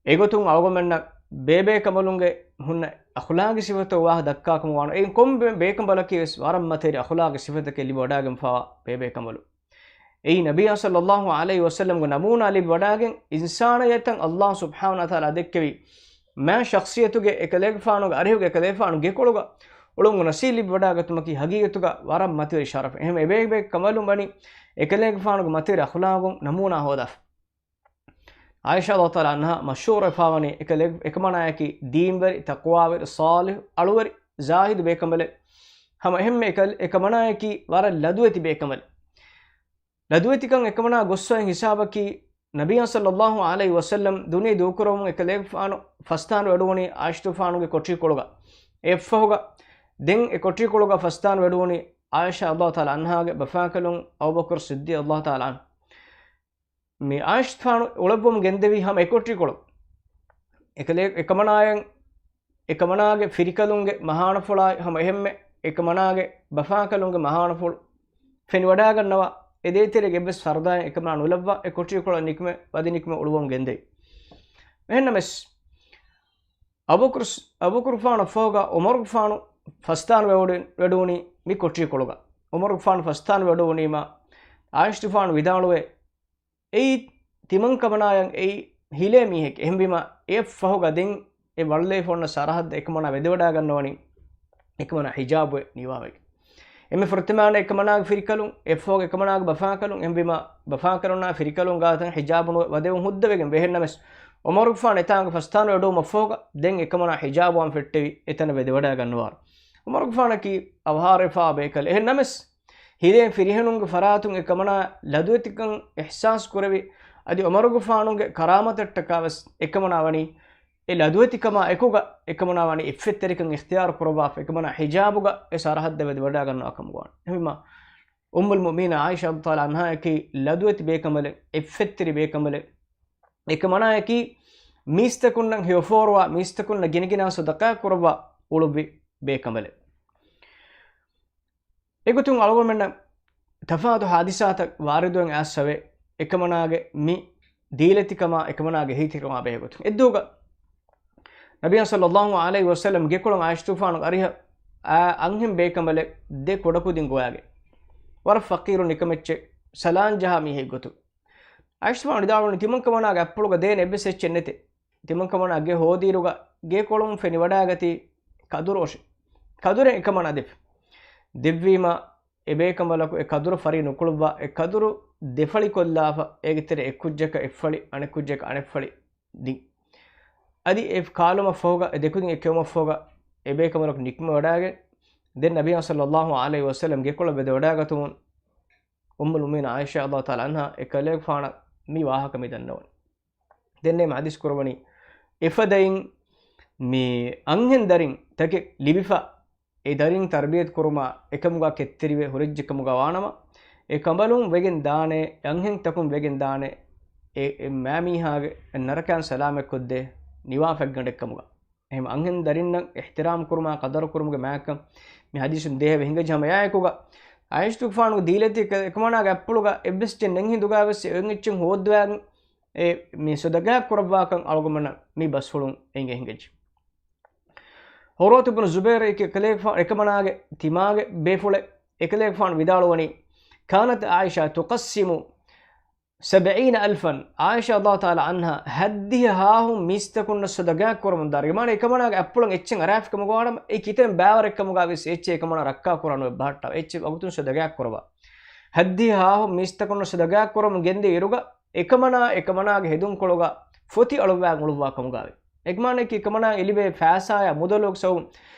އެގޮތުން އަޅުގަނޑުމެންނަށް ބޭބޭކަނބަލުންގެ ހުންނަ އަޚުލާޤީ ސިފަތައް ވާހަކަ ދައްކާކަމަށް ވާނެ. އެއިން ކޮންމެ ބޭކަނބަލަކީ ވެސް ވަރަށް މަތިވެރި އަޚުލާޤީ ސިފަތަކެއް ލިބިވަޑާގެންފަވާ ބޭބޭކަނބަލުން. އެއީ ނަބިއްޔާ ޞައްލަﷲ ޢަލައިހި ވަސައްލަމްގެ ނަމޫނާ ލިބިވަޑާގެން، އިންސާނިއްޔަތަށް ﷲ ސުބްޙާނަހޫ ވަތަޢާލާ ދެއްކެވި މާތް ޝަޚްޞިއްޔަތުގެ އެކަލޭގެފާނުގެ އަރިހުގެ އެކަލޭގެފާނު ގެކޮޅުގަ އުޅުމުގެ ނަސީބު ލިބިވަޑާގަތުމަކީ ހަގީގަތުގަ ވަރަށް މަތިވެރި ޝަރަފެއް. އެހެން އެބޭބޭ ކަނބަލުން ވަނީ އެކަލޭގެފާނުގެ މަތިވެރި އަޚުލާޤުން ނަމޫނާ ހޯދާފަ. ޢާއިޝާ ރަޟިޔަﷲ ތަޢާލާ ޢަންހާ މަޝްހޫރުވެފަވަނީ އެކަލޭ-، އެކަމަނާއަކީ ދީންވެރި، ތަޤްވާވެރި، ޞާލިޙު، އަޅުވެރި، ޒާހިދު ބޭކަނބަލެއް. ހަމަ އެހެންމެ އެކަ-، އެކަމަނާއަކީ ވަރަށް ލަދުވެތި ބޭކަނބަލެއް. ލަދުވެތިކަން އެކަމަނާ ގޮއްސަވަން ހިސާބަކީ، ނަބިއްޔާ ޞައްލަﷲ ޢަލައިހި ވަސައްލަމް ދުނިޔެ ދޫކުރައްވަމުން އެކަލޭގެފާނު ފަސްދާން ވެޑުވުނީ ޢާއިޝަތުފާނުގެ ކޮޓަރިކޮޅުގަ. އެއަށްފަހުގަ ދެން އެ ކޮޓަރިކޮޅުގަ ފަސްދާން ވެޑުވުނީ ޢާއިޝާ ރަޟިޔަﷲ ތަޢާލާ ޢަންހާގެ ބަފާކަލުން އަބޫބަކުރު ޞިއްދީޤް ރަޟިޔަﷲ ތަޢާލާ ޢަންހު. މި ޢާއިޝަތުފާނު އުޅެއްވަމުން ގެންދެވީ ހަމަ އެ ކޮޓަރިކޮޅު. އެކަލޭ-، އެކަމަނާޔަށް، އެކަމަނާގެ ފިރިކަލުންގެ މަހާނަފުޅާއި ހަމަ އެހެންމެ އެކަމަނާގެ ބަފާކަލުންގެ މަހާނަފުޅު ފެނިވަޑާގަންނަވާ، އެ ދޭތެރޭގެ އެއްވެސް ފަރުދާއެއް އެކަމަނާ ނުލައްވާ، އެ ކޮޓަރިކޮޅަށް ނިކުމެ، ވަދެ ނިކުމެ އުޅުއްވަމުން ގެންދެވި. އެހެންނަމަވެސް، އަބޫބަކުރު، އަބޫބަކުރުފާނަށްފަހުގަ ޢުމަރުގެފާނު ފަސްދާން ވެޑު-، ވެޑުވުނީ މި ކޮޓަރިކޮޅުގަ. ޢުމަރުގެފާނު ފަސްދާން ވެޑުވުނީމާ، ޢާއިޝަތުފާނު ވިދާޅުވޭ، އެއީ ތިމަން ކަމަނާޔަށް އެއީ ހިލޭ މީހެކޭ. އެހެންވީމާ، އެއަށްފަހުގަ ދެން އެ ވަޅުލައިފަ އޮންނަ ސަރަހައްދަށް އެކަމަނާ ވެދެވަޑާގަންނަވަނީ، އެކަމަނާ ޙިޖާބުވެ ނިވާވެގެން. އެންމެ ފުރަތަމަ އެކަމަނާގެ ފިރިކަލުން، އެއަށްފަހުގަ އެކަމަނާގެ ބަފާކަލުން، އެހެންވީމާ، ބަފާކަލުންނާ ފިރިކަލުން ގާތަށް ޙިޖާބު ނުވެ ވަދެވުން ހުއްދަވެގެން ވޭ. އެހެންނަމަވެސް، ޢުމަރުގެފާނު އެތާނގަ ފަސްދާން ވެޑުވުމަށްފަހުގަ ދެން އެކަމަނާ ޙިޖާބުވާން ފެއްޓެވި އެތަނަށް ވެދެވަޑާގަންނަވާ. ޢުމަރުގެފާނަކީ އަވަހާރަވެފައިވާ ބޭކަލެއް. އެހެންނަމަވެސް، ހިލޭން ފިރިހެނުންގެ ފަރާތުން އެކަމަނާ ލަދުވެތިކަން އިޙްސާސް ކުރެވި، އަދި ޢުމަރުގެފާނުގެ ކަރާމަތަށްޓަކާވެސް އެކަމަނާ ވަނީ އެ ލަދުވެތިކަމާ އެކުގަ އެކަމަނާ ވަނީ އިއްފަތްތެރިކަން އިޚްތިޔާރު ކުރައްވާފަ، އެކަމަނާ ހިޖާބުގަ އެ ސަރަހައްދަށް ވެދި ވަޑާގަންނަވާ ކަމުގަ ވާނެ. އެހެންވީމާ، އުއްމުލް މުއުމިނީން ޢާއިޝާ ރަޟިޔަﷲ ތަޢާލާ ޢަންހާއަކީ ލަދުވެތި ބޭކަނބަލެއް، އިއްފަތްތެރި ބޭކަނބަލެއް. އެކަމަނާއަކީ މީސްތަކުންނަށް ހެޔޮފޯރުވާ، މީސްތަކުންނަށް ގިނަގިނަ ޞަދަޤާ ކުރައްވާ އުޅުއްވި ބޭކަނބަލެއް. އެގޮތުން އަޅުގަނޑުމެންނަށް ތަފާތު ޙާދިސާތައް ވާރިދުވެން އައިސްފަވޭ، އެކަމަނާގެ މި ދީލަތިކަމާ، އެކަމަނާގެ ހީތިކަމާ ބެހޭގޮތުން. އެއްދުވަހުގަ ނަބިއްޔާ ޞައްލައްލާހު ޢަލައިހި ވަސައްލަމް ގެކޮޅުން ޢާއިޝަތުފާނު އަރިހަށް އާ އަންހެން ބޭކަނބަލެއް ދެ ކުޑަކުދިން ގޮވާގެން، ވަރަށް ފަޤީރު ނިކަމެއްޗެއް، ސަލާން ޖަހާ މީހެއް ގޮތުން. ޢާއިޝަތުފާނު ވިދާޅުވަނީ، ތިމަންކަމަނާގެ އަތްޕުޅުގަ ދޭން އެއްވެސް އެއްޗެއް ނެތޭ. ތިމަންކަމަނާ ގެ ހޯދިއިރުގަ ގެކޮޅުން ފެނިވަޑާގަތީ ކަދުރު އޮށި. ކަދުރެއް އެކަމަނާ ދެއްވި. ދެއްވީމަ އެ ބޭކަނބަލަކު އެ ކަދުރު ފަރި ނުކުޅުއްވާ، އެ ކަދުރު ދެފަޅި ކޮށްލާފަ، އޭގެ ތެރެ އެއްކުއްޖަކަށް އެއްފަޅި، އަނެއްކުއްޖަކަށް އަނެއްފަޅި ދިން. އަދި އެ ކާލުމަށްފަހުގަ، އެ ދެކުދިން އެއްކެވުމަށްފަހުގަ، އެ ބޭކަނބަލަކު ނިކުމެވަޑާގެން، ދެން ނަބިއްޔާ ޞައްލައްލާހު ޢަލައިހި ވަސައްލަމް ގެކޮޅަށް ވެދެވަޑާގަތުމުން، އުއްމުލް މުއުމިނީން ޢާއިޝާ ރަޟިޔަﷲ ތަޢާލާ ޢަންހާ އެ ކަލޭގެފާނަށް މި ވާހަކަ މި ދަންނަވަނީ. ދެންނެވި ޙަދީޘް ކުރައްވަނީ، އެފަދައިން މި އަންހެން ދަރިން ތަކެއް ލިބިފަ، އެ ދަރިން ތަރުބިޔަތު ކުރުމާ އެކަމުގަ ކެތްތެރިވެ ހުރެއްޖެ ކަމުގަ ވާނަމަ، އެ ކަނބަލުން ވެގެން ދާނެ، އަންހެން ތަކުން ވެގެން ދާނެ، އެ، އެ މާމީހާގެ ނަރަކައިން ސަލާމަތްކޮށްދޭ ނިވާފަތްގަނޑެއް ކަމުގަ. އެހެން އަންހެން ދަރިންނަށް އިޙްތިރާމް ކުރުމާ ޤަދަރު ކުރުމުގެ މާތްކަން މި ޙަދީޘުން ދޭހަވެ ހިނގައްޖެ. ހަމަ އެއާއެކުގަ ޢާއިޝަތުފާނުގެ ދީލަތި އެކަމަނާގެ އަތްޕުޅުގަ އެއްވެސް އެއްޗެއް ނެތް ހިނދުގަވެސް އެ އޮތް އެއްޗެއް ހޯއްދަވާގެން އެ މި ޞަދަޤާތް ކުރައްވާކަން އަޅުގަނޑުމެންނަށް މި ބަސްފުޅުން އެނގޭ ހިނގައްޖެ. ޢުރްވަތު ބުނު ޒުބައިރު އެކަލޭގެފާ-، އެކަމަނާގެ ތިމާގެ ބޭފުޅެއް، އެކަލޭގެފާނު ވިދާޅުވަނީ، كانت عائشة تقسم سبعين ألفا، ޢާއިޝާ ރަޟިޔަﷲ ތަޢާލާ ޢަންހާ ހައްދިހަ ހާހުން މީސްތަކުންނަށް ޞަދަޤާތް ކުރަމުން ދާ. އެމާނަ އެކަމަނާގެ އަތްޕުޅުން އެއްޗެއް އަރާފި ކަމުގަ ވާނަމަ، އެ ކިތަން ބާވަރެއް ކަމުގަ ވެސް އެއްޗެއް އެކަމަނާ ރައްކާ ކުރާނު އެއްބަހައްޓާ އެއްޗެއް ވަގުތުން ޞަދަޤާތް ކުރައްވާ. ހައްދިހަ ހާހުން މީސްތަކުންނަށް ޞަދަޤާތް ކުރަމުން ގެންދިޔަ އިރުގަ، އެކަމަނާ އެކަމަނާގެ ހެދުންކޮޅުގަ ފޮތި އަޅުއްވާ އުޅުއްވާ ކަމުގަވޭ. އެކަމާނައަކީ އެކަމަނާ އެ ލިބޭ ފައިސާޔާ މުދަލުގެ ސަބަބުން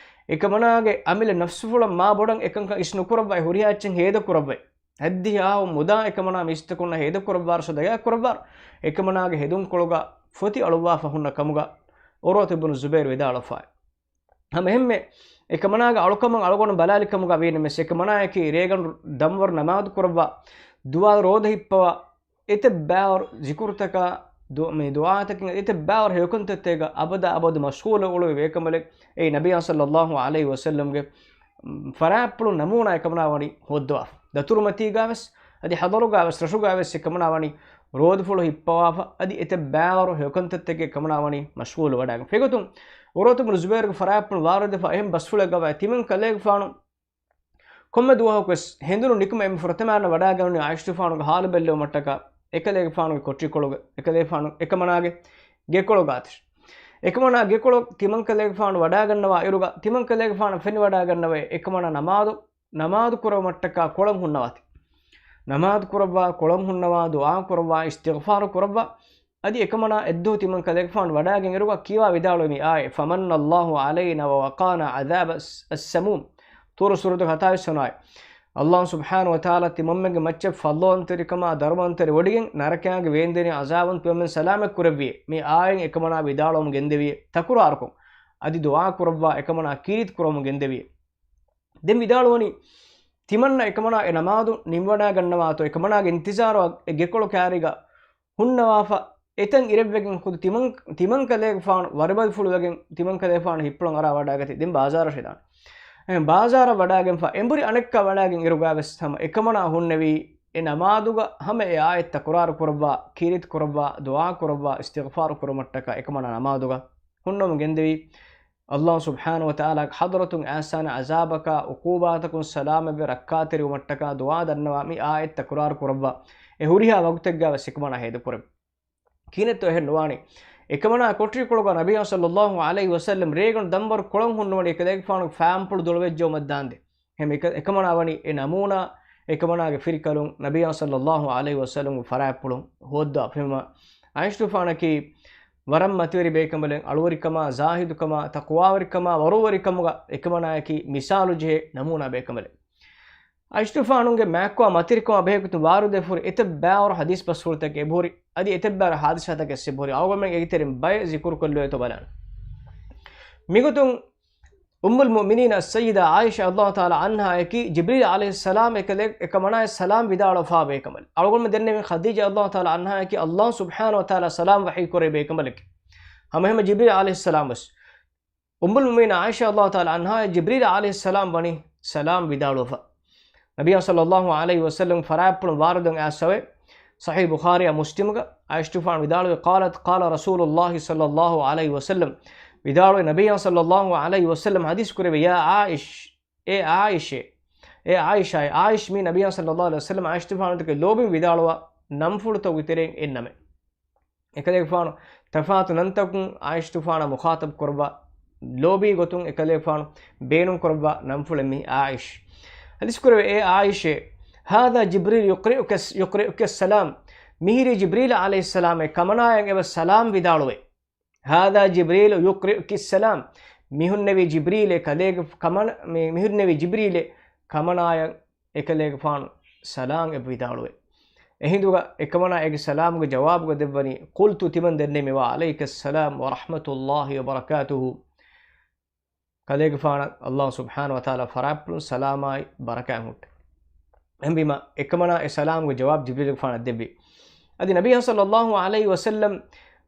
އެކަމަނާގެ އަމިއްލަ ނަފްސުފުޅަށް މާ ބޮޑަށް އެކަންކަން އިސް ނުކުރައްވާ، އެ ހުރިހާ އެއްޗެއް ހޭދަ ކުރައްވައި. ހައްދިހަ ހާހުން މުދާ އެކަމަނާ މީސްތަކުންނަށް ހޭދަ ކުރައްވާރު ޞަދަޤާތް ކުރައްވާރު، އެކަމަނާގެ ހެދުންކޮޅުގަ ފޮތި އަޅުއްވާފަ ހުންނަ ކަމުގަ ޢުރްވަތު ބުނު ޒުބައިރު ވިދާޅުވެފައި. ހަމަ އެހެންމެ، އެކަމަނާގެ އަޅުކަމަށް އަޅުގަނޑު ބަލާލި ކަމުގަ ވީނަމަވެސް، އެކަމަނާއަކީ ރޭގަނޑު ދަންވަރު ނަމާދު ކުރައްވާ، ދުވާ ރޯދަ ހިއްޕަވާ، އެތައް ބާވަރު ޒިކުރުތަކާ، ދު-، މި ދުޢާތަކިން އެތައް ބާވަރު ހެޔޮކަންތައްތަކަށް އަބަދާ އަބަދު މަޝްޣޫލު އުޅުވި ބޭކަނބަލެއް އެއީ ނަބިއްޔާ ޞައްލައްލާހު ޢަލައިހި ވަސައްލަމްގެ ފަރާތްޕުޅު ނަމޫނާ އެކަމަނާ ވަނީ ހޯއްދަވާފަ. ދަތުރުމަތީގަވެސް، އަދި ޙަޟަރުގަވެސް، ރަށުގަވެސް އެކަމަނާ ވަނީ ރޯދަފުޅު ހިއްޕަވާފަ، އަދި އެތައް ބާވަރު ހެޔޮކަންތައްތަކެއް އެކަމަނާ ވަނީ މަޝްޣޫލު ވަޑާގެން. އެގޮތުން ޢުރްވަތު ބުނު ޒުބައިރުގެ ފަރާތްޕުޅު ވާރިދުވެފަ އެހެން ބަސްފުޅެއްގަވާ ތިމަން ކަލޭގެފާނު ކޮންމެ ދުވަހަކުވެސް ހެނދުނު ނިކުމެ އެންމެ ފުރަތަމަ އަންނަ ވަޑާގަންނަވަނީ ޢާއިޝަތުފާނުގެ ޙާލު ބެއްލެވުމަށްޓަކާ އެކަލޭގެފާނުގެ ކޮޓަރިކޮޅުގަ، އެކަލޭގެފާނު އެކަމަނާގެ ގެކޮޅުގަ އަތިށް. އެކަމަނާ ގެކޮޅު ތިމަން ކަލޭގެފާނު ވަޑާގަންނަވާ އިރުގަ، ތިމަން ކަލޭގެފާނު ފެނިވަޑާގަންނަވައި އެކަމަނާ ނަމާދު، ނަމާދު ކުރެވުމަށްޓަކާ ކޮޅަށް ހުންނަވާތި. ނަމާދު ކުރައްވާ، ކޮޅަށް ހުންނަވާ، ދުޢާ ކުރައްވާ، އިސްތިޣްފާރު ކުރައްވާ، އަދި އެކަމަނާ އެއްދުވަހު ތިމަން ކަލޭގެފާނު ވަޑާގެން އިރުގަ ކިޔަވާ ވިދާޅުވި މި އާޔަތް، فمن الله علينا ووقانا عذاب السموم. ޠޫރު ސޫރަތުގެ ހަތާވީސް ވަނަ އާޔަތް. ﷲ ސުބްޙާނަހޫ ވަތަޢާލާ ތިމަންމެންގެ މައްޗަށް ފަޟްލުވަންތެރިކަމާ ދަރުމަވަންތެރިވޮޑިގެން ނަރަކައިގެ ވޭންދެނި ޢަޛާބުން ތިމަންމެން ސަލާމަތް ކުރެއްވިއޭ. މި އާޔަތް އެކަމަނާ ވިދާޅުވަމުން ގެންދެވިއޭ. ތަކުރާރުކޮށް، އަދި ދުޢާ ކުރައްވާ އެކަމަނާ ކީރިތި ކުރަމުން ގެންދެވިއޭ. ދެން ވިދާޅުވަނީ، ތިމަންނަ އެކަމަނާ އެ ނަމާދު ނިންމަވަޑާގަންނަވާތޯ، އެކަމަނާގެ އިންތިޒާރު އެ ގެކޮޅު ކާރީގަ ހުންނަވާފަ، އެތަން އިރެއްވެގެން ޚުދު ތިމަން، ތިމަން ކަލޭގެފާނު ވަރުބަލިފުޅުވެގެން ތިމަން ކަލޭގެފާނު ހިއްޕުޅަން އަރާ ވަޑާގަތީ ދެން ބާޒާރަށް ހެދާނެ. އެހެން ބާޒާރަށް ވަޑާގެންފަ އެނބުރި އަނެއްކާ ވަޑާގެން އިރުގަވެސް ހަމަ އެކަމަނާ ހުންނެވީ އެ ނަމާދުގަ ހަމަ އެ އާޔަތް ތަކުރާރު ކުރައްވާ، ކީރިތި ކުރައްވާ، ދުޢާ ކުރައްވާ، އިސްތިޣްފާރު ކުރުމަށްޓަކާ އެކަމަނާ ނަމާދުގަ ހުންނަވަމުން ގެންދެވީ. ﷲ ސުބްޙާނަހޫ ވަތަޢާލާގެ ޙަޟްރަތުން އައިސާނެ ޢަޛާބަކާ، ޢުޤޫބާތަކުން ސަލާމަތްވެ ރައްކާތެރިވުމަށްޓަކާ ދުޢާ ދަންނަވާ މި އާޔަތް ތަކުރާރު ކުރައްވާ، އެ ހުރިހާ ވަގުތެއްގަވެސް އެކަމަނާ ހޭދަކުރެވި. ކިހިނެއްތޯ އެހެން ނުވާނީ؟ އެކަމަނާ ކޮޓަރިކޮޅުގަ ނަބިއްޔާ ޞައްލައްލާހު ޢަލައިހި ވަސައްލަމް ރޭގަނޑު ދަންވަރު ކޮޅަށް ހުންނުވަނީ އެކަލޭގެފާނުގެ ފާންޕުޅު ދޮޅުވެއްޖެއުމަށް ދާންދެން. އެހެން އެކަ-، އެކަމަނާ ވަނީ އެ ނަމޫނާ، އެކަމަނާގެ ފިރިކަލުން ނަބިއްޔާ ޞައްލައްލާހު ޢަލައިހި ވަސައްލަމްގެ ފަރާތްޕުޅުން ހޯއްދަވާފަ. އެހެންވީމާ ޢާއިޝަތުފާނަކީ ވަރަށް މަތިވެރި ބޭކަނބަލެއް، އަޅުވެރިކަމާ، ޒާހިދުކަމާ، ތަޤްވާވެރިކަމާ، ވަރުވެރިކަމުގަ އެކަމަނާއަކީ މިސާލު ޖެހޭ ނަމޫނާ ބޭކަނބަލެއް. ޢާއިޝަތުފާނުގެ މާތްކޮޅާ މަތިވެރިކަމާ ބެހޭގޮތުން ވާރިދުވެފަ ހުރި އެތައް ބާވަރު ޙަދީޘް ބަސްފުޅުތަކެއް އެބަހުރި، އަދި އެތައް ބާވަރު ޙާދިސާތަކެއް އެބަހުރި. އަޅުގަނޑުމެން އޭގެ ތެރެއިން ބައެއް ޒިކުރު ކޮށްލެވޭތޯ ބަލާނަން. މިގޮތުން އުއްމުލް މުއުމިނީން އައްސައްޔިދާ ޢާއިޝާ ރަޟިޔަﷲ ތަޢާލާ ޢަންހާއަކީ ޖިބްރީލް ޢަލައިހިއްސަލާމް އެކަލޭ-، އެކަމަނާއަށް ސަލާމް ވިދާޅުވާފާ ބޭކަނބަލެއް. އަޅުގަނޑުމެން ދެންނެވި ޚަދީޖާ ރަޟިޔަﷲ ތަޢާލާ ޢަންހާއަކީ ﷲ ސުބްޙާނަހޫ ވަތަޢާލާ ސަލާމް ވަޙީ ކުރޭ ބޭކަނބަލެކޭ. ހަމައެހެންމެ ޖިބްރީލް ޢަލައިހިއްސަލާމް ވެސް އުއްމުލް މުއުމިނީން ޢާއިޝާ ރަޟިޔަﷲ ތަޢާލާ ޢަންހާއަށް ޖިބްރީލް ޢަލައިހިއްސަލާމް ވަނީ ސަލާމް ވިދާޅުވެފަ. ނަބިއްޔާ ޞައްލައްލާހު ޢަލައިހި ވަސައްލަމް ފަރާތްޕުޅުން ވާރިދުވެ އައިސްފަވޭ. ޞަޙީޙު ބުޚާރީއާ މުސްލިމުގަ ޢާއިޝާ ތުފާނު ވިދާޅުވޭ، قالت قال رسول الله صلى الله عليه وسلم، ވިދާޅުވޭ ނަބިއްޔާ ޞައްލައްލާހު ޢަލައިހި ވަސައްލަމް ޙަދީޘް ކުރެއްވި، يا عائش، އޭ ޢާއިޝޭ، އޭ ޢާއިޝާއޭ، ޢާއިޝް މީ ނަބިއްޔާ ޞައްލައްލާހު ޢަލައިހި ވަސައްލަމް ޢާއިޝާ ތުފާނު ދެކެ ލޯބިން ވިދާޅުވާ ނަންފުޅުތަކުގެ ތެރެއިން އެއް ނަމެއް. އެކަލޭގެފާނު ތަފާތު ނަންތަކުން ޢާއިޝާ ތުފާނާ މުޚާޠަބު ކުރައްވާ، ލޯބީ ގޮތުން އެކަލޭގެފާނު ބޭނުން ކުރައްވާ ނަންފުޅެއް މީ ޢާއިޝް. ޙަދީޘް ކުރެވޭ، އޭ ޢާއިޝޭ، هذا جبريل يقرئك، يقرئك السلام، މިހިރީ ޖިބްރީލް ޢަލައިހިއްސަލާމޭ ކަމަނާޔަށް އެބަ ސަލާމް ވިދާޅުވޭ. هذا جبريل يقرئك السلام، މިހުންނެވީ ޖިބްރީލޭ ކަލޭގެ ކަމަނަ-، މި-، މިހުންނެވީ ޖިބްރީލޭ ކަމަނާޔަށް އެކަލޭގެފާނު ސަލާމް އެބަ ވިދާޅުވޭ. އެހިނދުގަ އެކަމަނާ އޭގެ ސަލާމުގެ ޖަވާބުގަ ދެއްވަނީ، قلت، ތިމަން ދެންނެވި، وعليك السلام ورحمة الله وبركاته. ކަލޭގެފާނަށް ﷲ ސުބްޙާނަހޫ ވަތަޢާލާ ފަރާތްޕުޅުން ސަލާމާއި ބަރަކާތް ހުއްޓޭ. އެހެންވީމަ، އެކަމަނާ އެ ސަލާމުގެ ޖަވާބު ޖިބްރީލުގެފާނަށް ދެއްވި. އަދި ނަބިއްޔާ ޞައްލައްލާހު ޢަލައިހި ވަސައްލަމް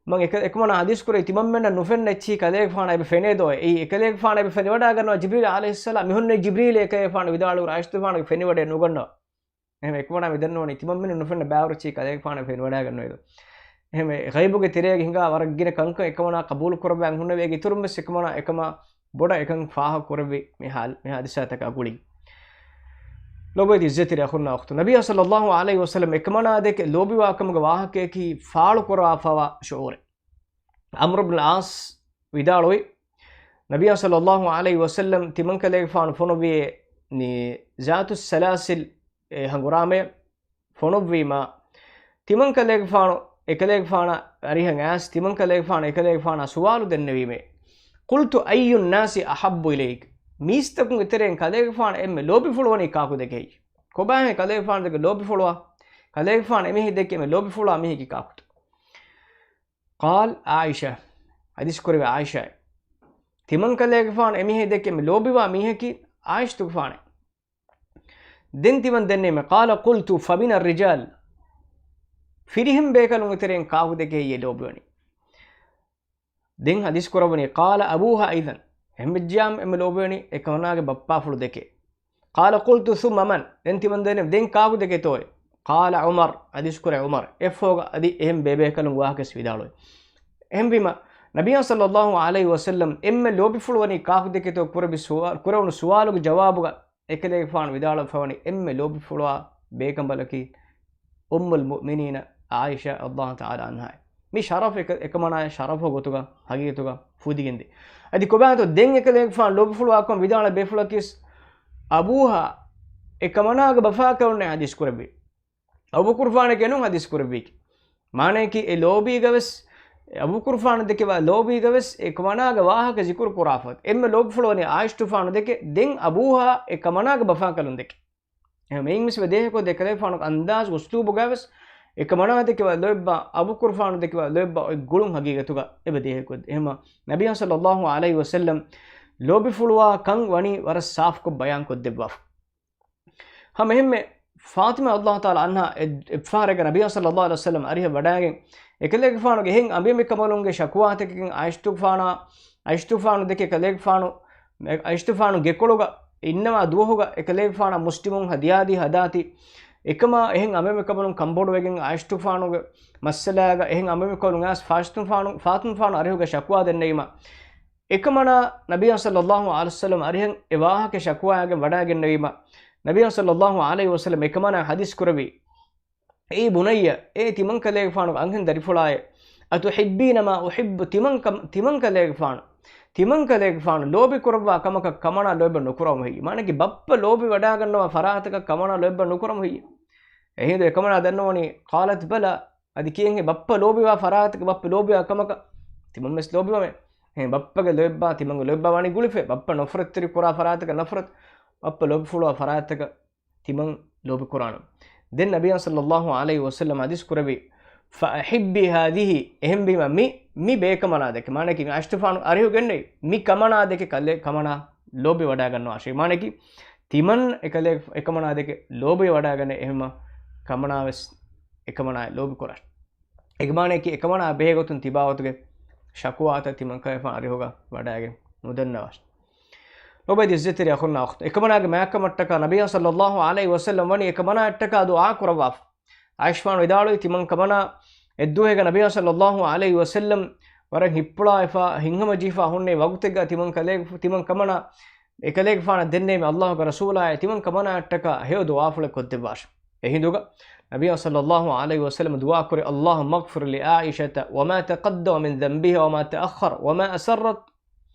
މަން އެކަ-، އެކަމަނާ ޙަދީޘް ކުރޭ، ތިމަންމެންނަށް ނުފެންނަ އެއްޗިހި ކަލޭގެފާނަށް އެބަ ފެނޭދޯ؟ އެއީ އެކަލޭގެފާނަށް އެބަ ފެނިވަޑާގަންނަވާ ޖިބްރީލް ޢަލައިހިއްސަލާމް. މިހުންނެވީ ޖިބްރީލޭ އެކަލޭގެފާނު ވިދާޅުކުރާ ޢާއިޝާ ތުފާނުގެ ފެނިވަޑައެއް ނުގަންނަވާ. އެހެން އެކަމަނާ މި ދަންނަވަނީ ތިމަންމެން ނުފެންނަ ބައިވަރު އެއްޗިހި ކަލޭގެފާނަށް ފެނިވަޑާގަންނަވާ. އެހެން ޣައިބުގެ ތެރޭގަ ހިނގާ ވަރަށް ގިނަ ކަންކަން އެކަމަނާ ޤަބޫލު ކުރައްވާ ހުންނެވި. އޭގެ އިތުރުން ވެސް އެކަމަނާ އެކަމާ ބޮޑަށް އެކަން ފާހަގަ ކުރެއްވި މި ޙާލް، މި ޙާދިސާތަކާ ގުޅިގެން. ލޮބުވެތި ޢިއްޒަތްތެރި އަޚުންނާ އުޚްތުން، ނަބިއްޔާ ޞައްލައްލާހު ޢަލައިހި ވަސައްލަމް އެކަމަނާ ދެކެ ލޯބިވާކަމުގެ ވާހަކަޔަކީ ފާޅުކުރާފަވާ ޝުޢޫރެއް. ޢަމްރު ބިން ޢާޞް ވިދާޅުވި، ނަބިއްޔާ ޞައްލައްލާހު ޢަލައިހި ވަސައްލަމް ތިމަންކަލޭގެފާނު ފޮނުއްވި ޒާތުއް ސަލާސިލް އެ ހަނގުރާމަޔަށް ފޮނުއްވީމާ، ތިމަންކަލޭގެފާނު އެކަލޭގެފާނަށް އަރިހަށް އައިސް، ތިމަންކަލޭގެފާނު އެކަލޭގެފާނާ ސުވާލު ދެންނެވީމޭ. قلت أي الناس أحب إليك؟ މީސްތަކުންގެ ތެރެއިން ކަލޭގެފާނަށް އެންމެ ލޯބިފުޅުވަނީ ކާކު ދެކެ ހެއްޔޭ؟ ކޮބާހޭ ކަލޭގެފާނު ދެކެ ލޯބިފުޅުވާ، ކަލޭގެފާނު އެމީހެއް ދެކެ އެންމެ ލޯބިފުޅުވާ މީހަކީ ކާކުތަ؟ قال عائشة، ޙަދީޘް ކުރެވޭ ޢާއިޝާއޭ. ތިމަންކަލޭގެފާނު އެމީހެއް ދެކެ އެންމެ ލޯބިވާ މީހަކީ ޢާއިޝާ ތުފާނޭ. ދެން ތިމަން ދެންނެވީމޭ، قال قلت فمن الرجال؟ ފިރިހެން ބޭކަލުންގެ ތެރެއިން ކާކު ދެކެ ހެއްޔޭ ލޯބިވަނީ؟ ދެން ޙަދީޘް ކުރައްވަނީ، قال أبوها أيضا، އެހެންވެއްޖިއްޔާ އެންމެ ލޯބިވަނީ އެކަމަނާގެ ބައްޕާފުޅު ދެކެ. قال قلت ثم من؟ ދެން ތިމަން ދެންނެވީމޭ، ދެން ކާކު ދެކެތޯއޭ؟ قال عمر، ޙަދީޘް ކުރޭ ޢުމަރު. އެއަށްފަހުގަ އަދި އެހެން ބޭބޭކަލުން ވާހަކަވެސް ވިދާޅުވޭ. އެހެންވީމަ، ނަބިއްޔާ ޞައްލައްލާހު ޢަލައިހި ވަސައްލަމް އެންމެ ލޯބިފުޅުވަނީ ކާކު ދެކެތޯ ކުރެއްވި ސުވާ-، ކުރެވުނު ސުވާލުގެ ޖަވާބުގަ އެކަލޭގެފާނު ވިދާޅުވެފަވަނީ އެންމެ ލޯބިފުޅުވާ ބޭކަނބަލަކީ އުއްމުލް މުއުމިނީނަ ޢާއިޝާ ރަޟިޔަﷲ ތަޢާލާ ޢަންހާ. މި ޝަރަފް އެކަ-، އެކަމަނާ ޝަރަފު ގޮތުގަ ހަގީގަތުގަ ފުދިގެންދޭ. އަދި ކޮބާތޯ ދެން އެކަލޭގެފާނު ލޯބިފުޅުވާކަން ވިދާޅުވި ބޭފުޅަކީ ވެސް އަބޫހާ އެކަމަނާގެ ބަފާކަލުންނޭ ޙަދީޘް ކުރެއްވީ. އަބޫބަކުރުފާނެކޭ ނޫން ޙަދީޘް ކުރެއްވީކީ. މާނަޔަކީ އެ ލޯބީގަ ވެސް، އެ އަބޫބަކުރުފާނު ދެކެވާ ލޯބީގަ ވެސް އެކަމަނާގެ ވާހަކަ ޒިކުރު ކުރާފަ. އެންމެ ލޯބިފުޅުވަނީ ޢާއިޝާ ތުފާނު ދެކެ، ދެން އަބޫހާ އެކަމަނާގެ ބަފާކަލުން ދެކެ. އެހެން މިއިން މިސް ދޭހަކޮށް ދެކަލޭގެފާނު އަންދާޒު އުސްލޫބުގަ ވެސް އެކަމަނާ ދެކެވާ ލޯތްބާ، އަބޫބަކުރުފާނު ދެކެވާ ލޯތްބާ އޮތް ގުޅުން ހަގީގަތުގަ އެބަ ދޭހަކޮށް. އެހެންމަ ނަބިއްޔާ ޞައްލައްލާހު ޢަލައިހި ވަސައްލަމް ލޯބިފުޅުވާ ކަން ވަނީ ވަރަށް ސާފުކޮށް ބަޔާންކޮށްދެއްވާފަ. ހަމަ އެހެންމެ ފާޠިމާ ރަޟިޔަﷲ ތަޢާލާ ޢަންހާ އެ-، އެއްފަހަރެއްގަ ނަބިއްޔާ ޞައްލައްލާހު ޢަލައިހި ވަސައްލަމް އަރިހަށް ވަޑައިގެން، އެކަލޭގެފާނުގެ އެހެން އަނބިމެކަމަލުންގެ ޝަކުވާތަކެއް ޢާއިޝާ ތުފާނާ، ޢާއިޝާ ތުފާނު ދެކެ ކަލޭގެފާނު، ޢާއިޝާ ތުފާނު ގެކޮޅުގަ އިންނަވާ ދުވަހުގަ އެކަލޭގެފާނާ މުސްލިމުން ހަދިޔާދީ ހަދާތީ، އެކަމާ އެހެން އަނބިމެކަމަލުން ކަންބޮޑުވެގެން ޢާއިޝާ ތުފާނުގެ މައްސަލާގަ އެހެން އަނބިމެކަމަލުން އައިސް ފާޠިމާ ތުފާނު، ފާޠިމާ ތުފާނު އަރިހުގަ ޝަކުވާ ދެންނެވީމަ، އެކަމަނާ ނަބިއްޔާ ޞައްލައްލާހު ޢަލައިހި ވަސައްލަމް އަރިހަށް އެ ވާހަކަ ޝަކުވާއަށް ވަޑައިގެންނެވީމަ، ނަބިއްޔާ ޞައްލައްލާހު ޢަލައިހި ވަސައްލަމް އެކަމަނާ ޙަދީޘް ކުރެއްވީ، އޭ ބުނައްޔަ، އޭ ތިމަންކަލޭގެފާނުގެ އަންހެން ދަރިފުޅާއޭ، أتحبين ما أحب؟ ތިމަން ކަ-، ތިމަންކަލޭގެފާނު، ތިމަންކަލޭގެފާނު ލޯބި ކުރައްވާ ކަމަކަށް ކަމަނާ ލޯތްބަށް ނުކުރަމު ހެއްޔޭ؟ މާނައަކީ ބައްޕަ ލޯބި ވަޑައިގަންނަވާ ފަރާތަކަށް ކަމަނާ ލޯތްބަށް ނުކުރަމު ހެއްޔޭ؟ އެހިނދު އެކަމަނާ ދަންނަވަނީ، قالت بلى، އަދި ކިޔަންހޭ ބައްޕަ ލޯބިވާ ފަރާތަކަށް ބައްޕަ ލޯބިވާ ކަމަކަށް ތިމަން ވެސް ލޯބިވަމޭ. އެހެން ބައްޕަގެ ލޯތްބާ ތިމަންގެ ލޯތްބާ ވާނީ ގުޅިފަ، ބައްޕަ ނަފްރަތްތެރި ކުރާ ފަރާތަކަށް ނަފްރަތް، ބައްޕަ ލޯބިފުޅުވާ ފަރާތަކަށް ތިމަން ލޯބި ކުރާނަން. ދެން ނަބިއްޔާ ޞައްލައްލާހު ޢަލައިހި ވަސައްލަމް ޙަދީޘް ކުރެއްވި، فأحبي هذه، އެހެންވީމަ މި މި ބޭކަމަނާ ދެކެ، މާނައަކީ މި އާއިޝަތުފާނު އަރިހު ގެންނެވި މި ކަމަނާ ދެކެ ކަލޭ ކަމަނާ ލޯބިވަޑައިގަންނަވާށޭ. މާނައަކީ ތިމަން އެކަލޭ އެކަމަނާ ދެކެ ލޯބިވަޑައިގަނެ އެހެންމަ ކަމަނާ ވެސް އެކަމަނާ ލޯބި ކުރާށޭ. އެގެ މާނައަކީ އެކަމަނާ ބެހޭގޮތުން ތިބާވަތުގެ ޝަކުވާތައް ތިމަންކަލޭފާނު އަރިހުގަ ވަޑައިގެން ނުދަންނަވާށޭ. ލޯބިވެތި އިއްޒަތްތެރި އަޚުންނާ އުޚްތުން، އެކަމަނާގެ މާތްކަމަށްޓަކާ ނަބިއްޔާ ޞައްލައްލާހު ޢަލައިހި ވަސައްލަމް ވަނީ އެކަމަނާއަށްޓަކާ ދުޢާ ކުރައްވާފަ. ޢާއިޝަތުފާނު ވިދާޅުވީ ތިމަން ކަމަނާ އެއްދުވަހެއްގަ ނަބިއްޔާ ޞައްލައްލާހު ޢަލައިހި ވަސައްލަމް ވަރަށް ހިތްޕުޅާވެފަ، ހިތްހަމަޖެހިފަ ހުންނެވި ވަގުތެއްގަ ތިމަން ކަލޭ، ތިމަން ކަމަނާ އެކަލޭގެފާނަށް ދެންނެވި ﷲ ގެ ރަސޫލާއޭ ތިމަން ކަމަނާއަށްޓަކާ ހެޔޮ ދުޢާފުޅެއް ކޮށްދެއްވާށޭ. އެހިނދުގަ ނަބިއްޔާ ޞައްލައްލާހު ޢަލައިހި ވަސައްލަމް ދުޢާ ކުރި، اللهم اغفر لعائشة وما تقدم من ذنبها وما تأخر وما أسرت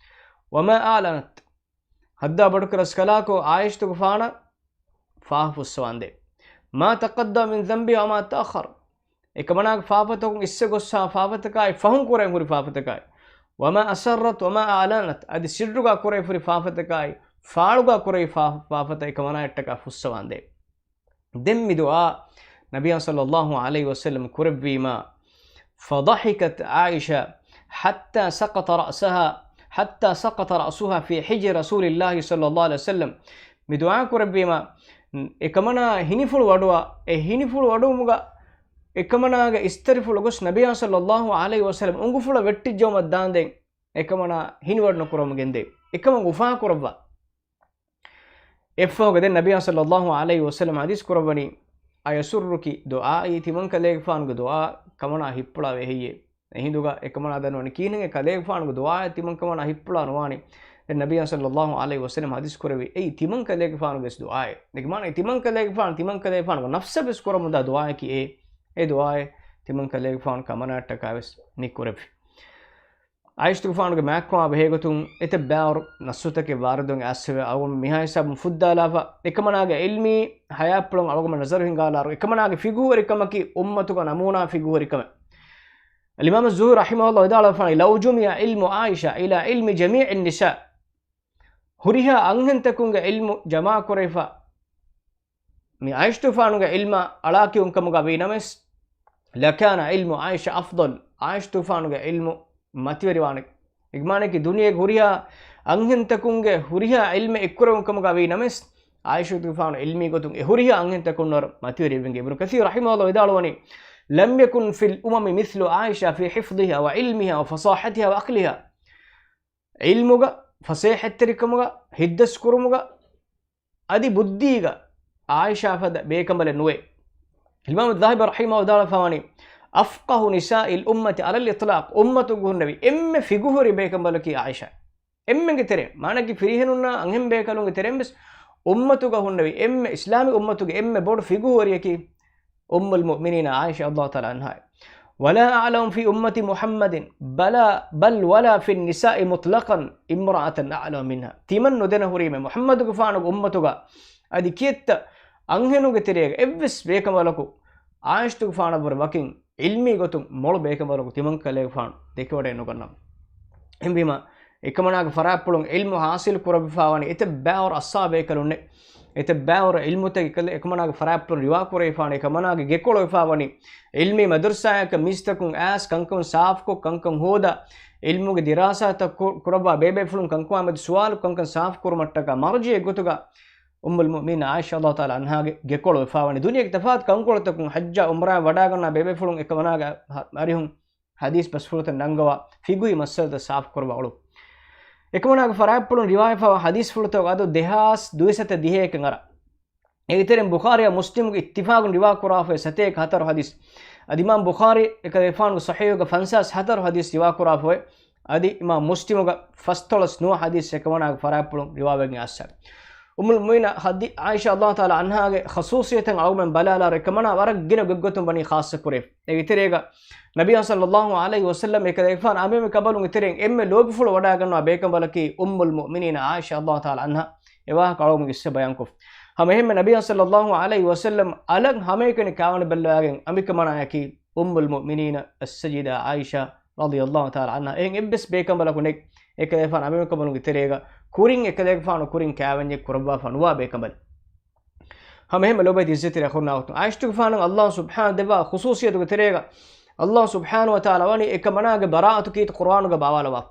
وما أعلنت. ހައްދާ ބޮޑުކުރަސްކަލާކޮ ޢާއިޝަތުގެފާނަށް ފާފަ ފުއްސަވާނދޭ. ما تقدم من ذنبها وما تأخر. އެކަމަނާގެ ފާފަތަކުން އިސްވެ ގޮއްސާ ފާފަތަކާއި ފަހުން ކުރެން ހުރި ފާފަތަކާއި. وما أسرت وما أعلنت. އަދި ސިއްރުގަ ކުރެ ހުރި ފާފަތަކާއި، ފާޅުގަ ކުރެ ފާ-، ފާފަތައް އެކަމަނާއަށްޓަކާ ފުއްސަވާނދޭ. ދެން މި ދުޢާ ނަބިއްޔާ ޞައްލައްލާހު ޢަލައިހި ވަސައްލަމް ކުރެއްވީމާ، فضحكت عائشة حتى سقط رأسها، حتى سقط رأسها في حجر رسول الله صلى الله عليه وسلم. މި ދުޢާ ކުރެއްވީމާ، އެކަމަނާ ހިނިފުޅު ވަޑުވާ، އެ ހިނިފުޅު ވަޑުވުމުގަ އެކަމަނާގެ އިސްތަށިފުޅު ގޮސް ނަބިއްޔާ ޞައްލައްލާހު ޢަލައިހި ވަސައްލަމް އުނގުފުޅަށް ވެއްޓިއްޖައުމަށް ދާނދެން އެކަމަނާ ހިނިވަޑު ނުކުރަމުން ގެންދޭ. އެކަމަށް އުފާކުރައްވާ. އެއަށްފަހުގަ ދެން ނަބިއްޔާ ޞައްލައްލާހު ޢަލައިހި ވަސައްލަމް ޙަދީޘް ކުރައްވަނީ، أيسرك دعائي، ތިމަންކަލޭގެފާނުގެ ދުޢާ ކަމަނާ ހިތްޕުޅާވޭ ހެއްޔޭ؟ އެހިނދުގަ އެކަމަނާ ދަންނަވަނީ ކިހިނެއް ކަލޭގެފާނުގެ ދުޢާއެއް ތިމަން ކަމަނާ ހިތްޕުޅާ ނުވާނީ؟ ދެން ނަބިއްޔާ ޞައްލައްލާހު ޢަލައިހި ވަސައްލަމް ޙަދީޘް ކުރެއްވި، އެއީ ތިމަންކަލޭގެފާނުގެ ވެސް ދުޢާއެއް. ދެން މާނަ ތިމަންކަލޭގެފާނު، ތިމަންކަލޭގެފާނުގެ ނަފްސަށް ވެސް ކުރަމުންދާ ދުޢާއަކީ އެ، އެ ދުޢާއެއް ތިމަންކަލޭގެފާނު ކަމަނާއަށްޓަކާ ވެސް މި ކުރެއްވި. ޢާއިޝަތުގެފާނުގެ މާތްކަމާ ބެހޭގޮތުން އެތައް ބައިވަރު ނައްޞުތަކެއް ވާރިދުވެގެން އައިސްފައިވޭ. އަޅުގަނޑު މިހާ ހިސާބުން ފުއްދާލާފަ، އެކަމަނާގެ ޢިލްމީ ޙަޔާތްޕުޅުން އަޅުގަނޑު ނަޒަރު ހިންގާލާރު، އެކަމަނާގެ ފިޤުހުވެރިކަމަކީ އުއްމަތުގަ ނަމޫނާ ފިޤުހުވެރިކަމެއް. އަލްއިމާމު ޒުހުރީ ރަޙިމަހުﷲ ވިދާޅުވެފާނީ، لو جمع علم عائشة إلى علم جميع النساء، ހުރިހާ އަންހެންތަކުންގެ ޢިލްމު ޖަމާކުރެވިފަ، މި ޢާއިޝަތުފާނުގެ ޢިލްމާ އަޅާކިޔުން ކަމުގަ ވީ ނަމަވެސް، لكان علم عائشة أفضل، ޢާއިޝަތުފާނުގެ ޢިލްމު މަތިވެރިވާނެ. އެގެ މާނައަކީ ދުނިޔޭގެ ހުރިހާ އަންހެންތަކުންގެ ހުރިހާ ޢިލްމެއް އެއްކުރެވުން ކަމުގަ ވީ ނަމަވެސް، ޢާއިޝަތުގެފާނު ޢިލްމީ ގޮތުން އެ ހުރިހާ އަންހެންތަކުންނަށް މަތިވެރިވެގެން. އިބްނު ކަޘީރު ރަޙިމަހުﷲ ވިދާޅުވަނީ، لم يكن في الأمم مثل عائشة في حفظها وعلمها وفصاحتها وعقلها. ޢިލްމުގަ، ފަސޭހަތްތެރިކަމުގަ، ހިތްދަސްކުރުމުގަ، އަދި ބުއްދީގަ ޢާއިޝާ ފަދަ ބޭކަނބަލެއް ނުވޭ. އިމާމު ޛަހަބީ ރަޙިމަހުﷲ ވިދާޅުވެފަވަނީ، أفقه نساء الأمة على الإطلاق، އުއްމަތުގަ ހުންނެވި އެންމެ ފިޤުހުވެރި ބޭކަނބަލަކީ ޢާއިޝާ. އެންމެންގެ ތެރެއިން، މާނައަކީ ފިރިހެނުންނާ އަންހެން ބޭކަލުންގެ ތެރެއިން ވެސް އުއްމަތުގަ ހުންނެވި އެންމެ އިސްލާމީ އުއްމަތުގެ އެންމެ ބޮޑު ފިޤުހުވެރިޔަކީ އުއްމުލް މުއުމިނީނަ ޢާއިޝާ ރަޟިޔަﷲ ތަޢާލާ ޢަންހާ. ولا أعلم في أمة محمد، بل، بل ولا في النساء مطلقا، امرأة أعلم منها. ތިމަން ނުދެނަ ހުރީމޭ މުޙައްމަދުގެފާނުގެ އުއްމަތުގަ އަދި ކިއެއްތަ އަންހެނުންގެ ތެރޭގަ އެއްވެސް ބޭކަނބަލަކު ޢާއިޝަތުގެފާނަށްވުރެ ވަކިން ޢިލްމީ ގޮތުން މޮޅު ބޭކަނބަލަކު ތިމަންކަލޭގެފާނު ދެކެވަޑައެއް ނުގަންނަވާ. އެހެންވީމަ، އެކަމަނާގެ ފަރާތްޕުޅުން ޢިލްމު ޙާޞިލް ކުރެވިފައިވަނީ އެތައް ބައިވަރު އައްސާ ބޭކަލުންނެއް، އެތައް ބައިވަރު ޢިލްމުތައް އެކަލޭ، އެކަމަނާގެ ފަރާތްޕުޅުން ރިވާކުރެވިފައިވަނީ، އެކަމަނާގެ ގެކޮޅު ވެފައިވަނީ ޢިލްމީ މަދުރުސާއަކަށް މީސްތަކުން އައިސް ކަންކަން ސާފުކޮށް، ކަންކަން ހޯދާ، ޢިލްމުގެ ދިރާސާތައް ކު-، ކުރައްވާ، ބޭބޭފުޅުން ކަންކަމާމެދު ސުވާލު ކަންކަން ސާފުކުރުމަށްޓަކާ މަރްޖިޢެއް ގޮތުގަ އުއްމުލް މުއުމިނީން ޢާއިޝާ ރަޟިޔަﷲ ތަޢާލާ ޢަންހާގެ ގެކޮޅު ވެފައިވަނީ. ދުނިޔޭގެ ތަފާތު ކަންކޮޅުތަކުން ޙައްޖާ ޢުމްރާ ވަޑައިގަންނަވާ ބޭބޭފުޅުން އެކަމަނާގެ އަރިހުން ޙަދީޘް ބަސްފުޅުތައް ނަންގަވާ، ފިޤުހީ މައްސަލަތައް ސާފުކުރައްވާ އުޅުން. އެކަމަނާގެ ފަރާތްޕުޅުން ރިވާޔަތްވެފައިވާ ޙަދީޘްފުޅުތަކުގެ އަދަދު ދެހާސް ދުއިސައްތަ ދިހައެކަށް އަރާ. އޭގެ ތެރެއިން ބުޚާރީއާ މުސްލިމުގެ އިއްތިފާޤުން ރިވާކުރާފައި ސަތޭކަ ހަތަރު ޙަދީޘް. އަދި އިމާމް ބުޚާރީ އެކަލޭގެފާނުގެ ޞަޙީޙުގަ ފަންސާސް ހަތަރު ޙަދީޘް ރިވާކުރާފައި. އަދި އިމާމް މުސްލިމުގަ ފަސްދޮޅަސް ނުވަ ޙަދީޘް އެކަމަނާގެ ފަރާތްޕުޅުން ރިވާވެގެން އައްސަ. އުއްމުލް މުއުމިނީން ޙަދީ-، ޢާއިޝާ ރަޟިޔަﷲ ތަޢާލާ ޢަންހާގެ ޚަޞޫޞިއްޔަތުން އަޅުގަނޑު ބަލާލާއިރު އެކަމަނާ ވަރަށް ގިނަ ގޮތްގޮތުން ވަނީ ޚާއްޞަ ކުރެވި. އޭގެ ތެރޭގަ ނަބިއްޔާ ޞައްލައްލާހު ޢަލައިހި ވަސައްލަމް އެކަލޭގެފާނު އަނބިމި ކަނބަލުންގެ ތެރެއިން އެންމެ ލޯބިފުޅު ވަޑައިގަންނަވާ ބޭކަނބަލަކީ އުއްމުލް މުއުމިނީން ޢާއިޝާ ރަޟިޔަﷲ ތަޢާލާ ޢަންހާ. އެ ވާހަކަ އަޅުގަނޑު ގިއްސަ ބަޔާންކޮށް. ހަމަ އެހެންމެ ނަބިއްޔާ ޞައްލައްލާހު ޢަލައިހި ވަސައްލަމް އަލަށް ހަމައެކަނި ކާވަނި ބައްލަވާގެން އަނބި ކަމަނާއަކީ އުއްމުލް މުއުމިނީނަ އައްސައްޔިދާ ޢާއިޝާ ރަޟިޔަﷲ ތަޢާލާ ޢަންހާ. އެހެން އެއްވެސް ބޭކަނބަލަކު ނެތް އެކަލޭގެފާނު އަނބިމި ކަނބަލުންގެ ތެރޭގަ ކުރިން އެކަލޭގެފާނު ކުރިން ކާވެންޏެއް ކުރައްވާފަ ނުވާ ބޭކަނބަލެއް. ހަމަ އެހެންމެ ލޯބިވެތި އިއްޒަތްތެރި އަޚުންނާ އުޚްތުން، ޢާއިޝަތުގެފާނަށް ﷲ ސުބްޙާނަހޫ ދެއްވާ ޚުޞޫޞިއްޔަތުގެ ތެރޭގަ ﷲ ސުބްޙާނަހޫ ވަތަޢާލާ ވަނީ އެކަމަނާގެ ބަރާއަތު ކީރިތި ޤުރުއާނުގަ ބާވާލައްވާ.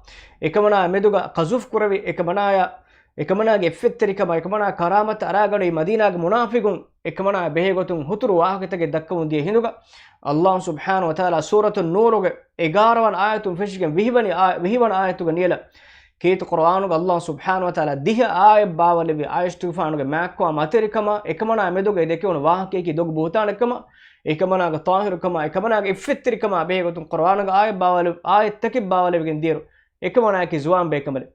އެކަމަނާ މެދުގަ ޤަޒުފް ކުރެވި، އެކަމަނާޔަށް، އެކަމަނާގެ އިއްފަތްތެރިކަމާ، އެކަމަނާ ކަރާމަތަށް އަރާގަނޑު އެ މަދީނާގެ މުނާފިޤުން އެކަމަނާ ބެހޭގޮތުން ހުތުރު ވާހަކަތަކެއް ދައްކަމުން ދިޔަ ހިނދުގަ، ﷲ ސުބްޙާނަހޫ ވަތަޢާލާ ސޫރަތު ނޫރުގެ އެގާރަ ވަނަ އާޔަތުން ފެށިގެން ވިހި ވަނަ އާ-، ވިހި ވަނަ އާޔަތުގަ ނިޔަލަ ކީރިތި ޤުރުއާނުގަ ﷲ ސުބްޙާނަހޫ ވަތަޢާލާ ދިހަ އާޔަތް ބާވާލެއްވި އާޔަތުގެފާނުގެ މާތްކޮށް މަތިވެރިކަމާ، އެކަމަނާ މެދުގައި ދެކެވުނު ވާހަކައަކީ ދޮގު ބުހުތާނެއްކަމާ، އެކަމަނާގެ ޠާހިރުކަމާ، އެކަމަނާގެ އިއްފަތްތެރިކަމާ ބެހޭގޮތުން ޤުރުއާނުގަ އާޔަތް ބާވާލެ-، އާޔަތްތަކެއް ބާވާލެވިގެން ދިޔައިރު، އެކަމަނާއަކީ ޒުވާން ބޭކަނބަލެއް.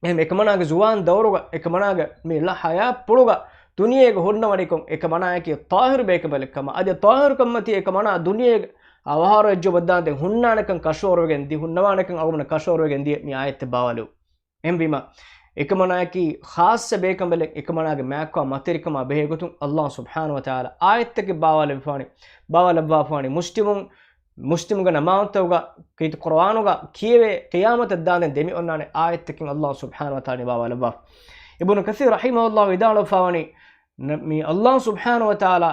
އެހެން އެކަމަނާގެ ޒުވާން ދައުރުގަ، އެކަމަނާގެ މި ލަ ޙަޔާތްޕުޅުގަ ދުނިޔޭގަ ހުންނަވަނިކޮށް، އެކަމަނާއަކީ ޠާހިރު ބޭކަނބަލެއްކަމަށް، އަދި ޠާހިރުކަންމަތީ އެކަމަނާ ދުނިޔޭގަ އަވަހާރަވެއްޖެ ބައްދާންދެން ހުންނާނެކަން ކަށަވަރުވެގެން ދި-، ހުންނަވާނެކަން އަޅުގަނޑަށް ކަށަވަރުވެގެން ދިޔަ މި އާޔަތްތައް ބާވާލެވު. އެހެންވީމަ، އެކަމަނާއަކީ ޚާއްޞަ ބޭކަނބަލެއް، އެކަމަނާގެ މާތްކޮށް މަތިވެރިކަމާ ބެހޭގޮތުން ﷲ ސުބްޙާނަހޫ ވަތަޢާލާ އާޔަތްތަކެއް ބާވާލެވިފާނެ، ބާވާލައްވާފާނެ. މުސްލިމުން، މުސްލިމުގެ ނަމާދުތަކުގަ ކީރިތި ޤުރުއާނުގަ ކިޔެވޭ، ޤިޔާމަތަށް ދާންދެން ދެމިއޮންނާނެ އާޔަތްތަކެއް ﷲ ސުބްޙާނަހޫ ވަތަޢާލާ ބާވާލައްވާފަ. އިބްނު ކަޘީރު ރަޙިމަހުﷲ ވިދާޅުވެފާވަނީ، ނަ-، މި ﷲ ސުބްޙާނަހޫ ވަތަޢާލާ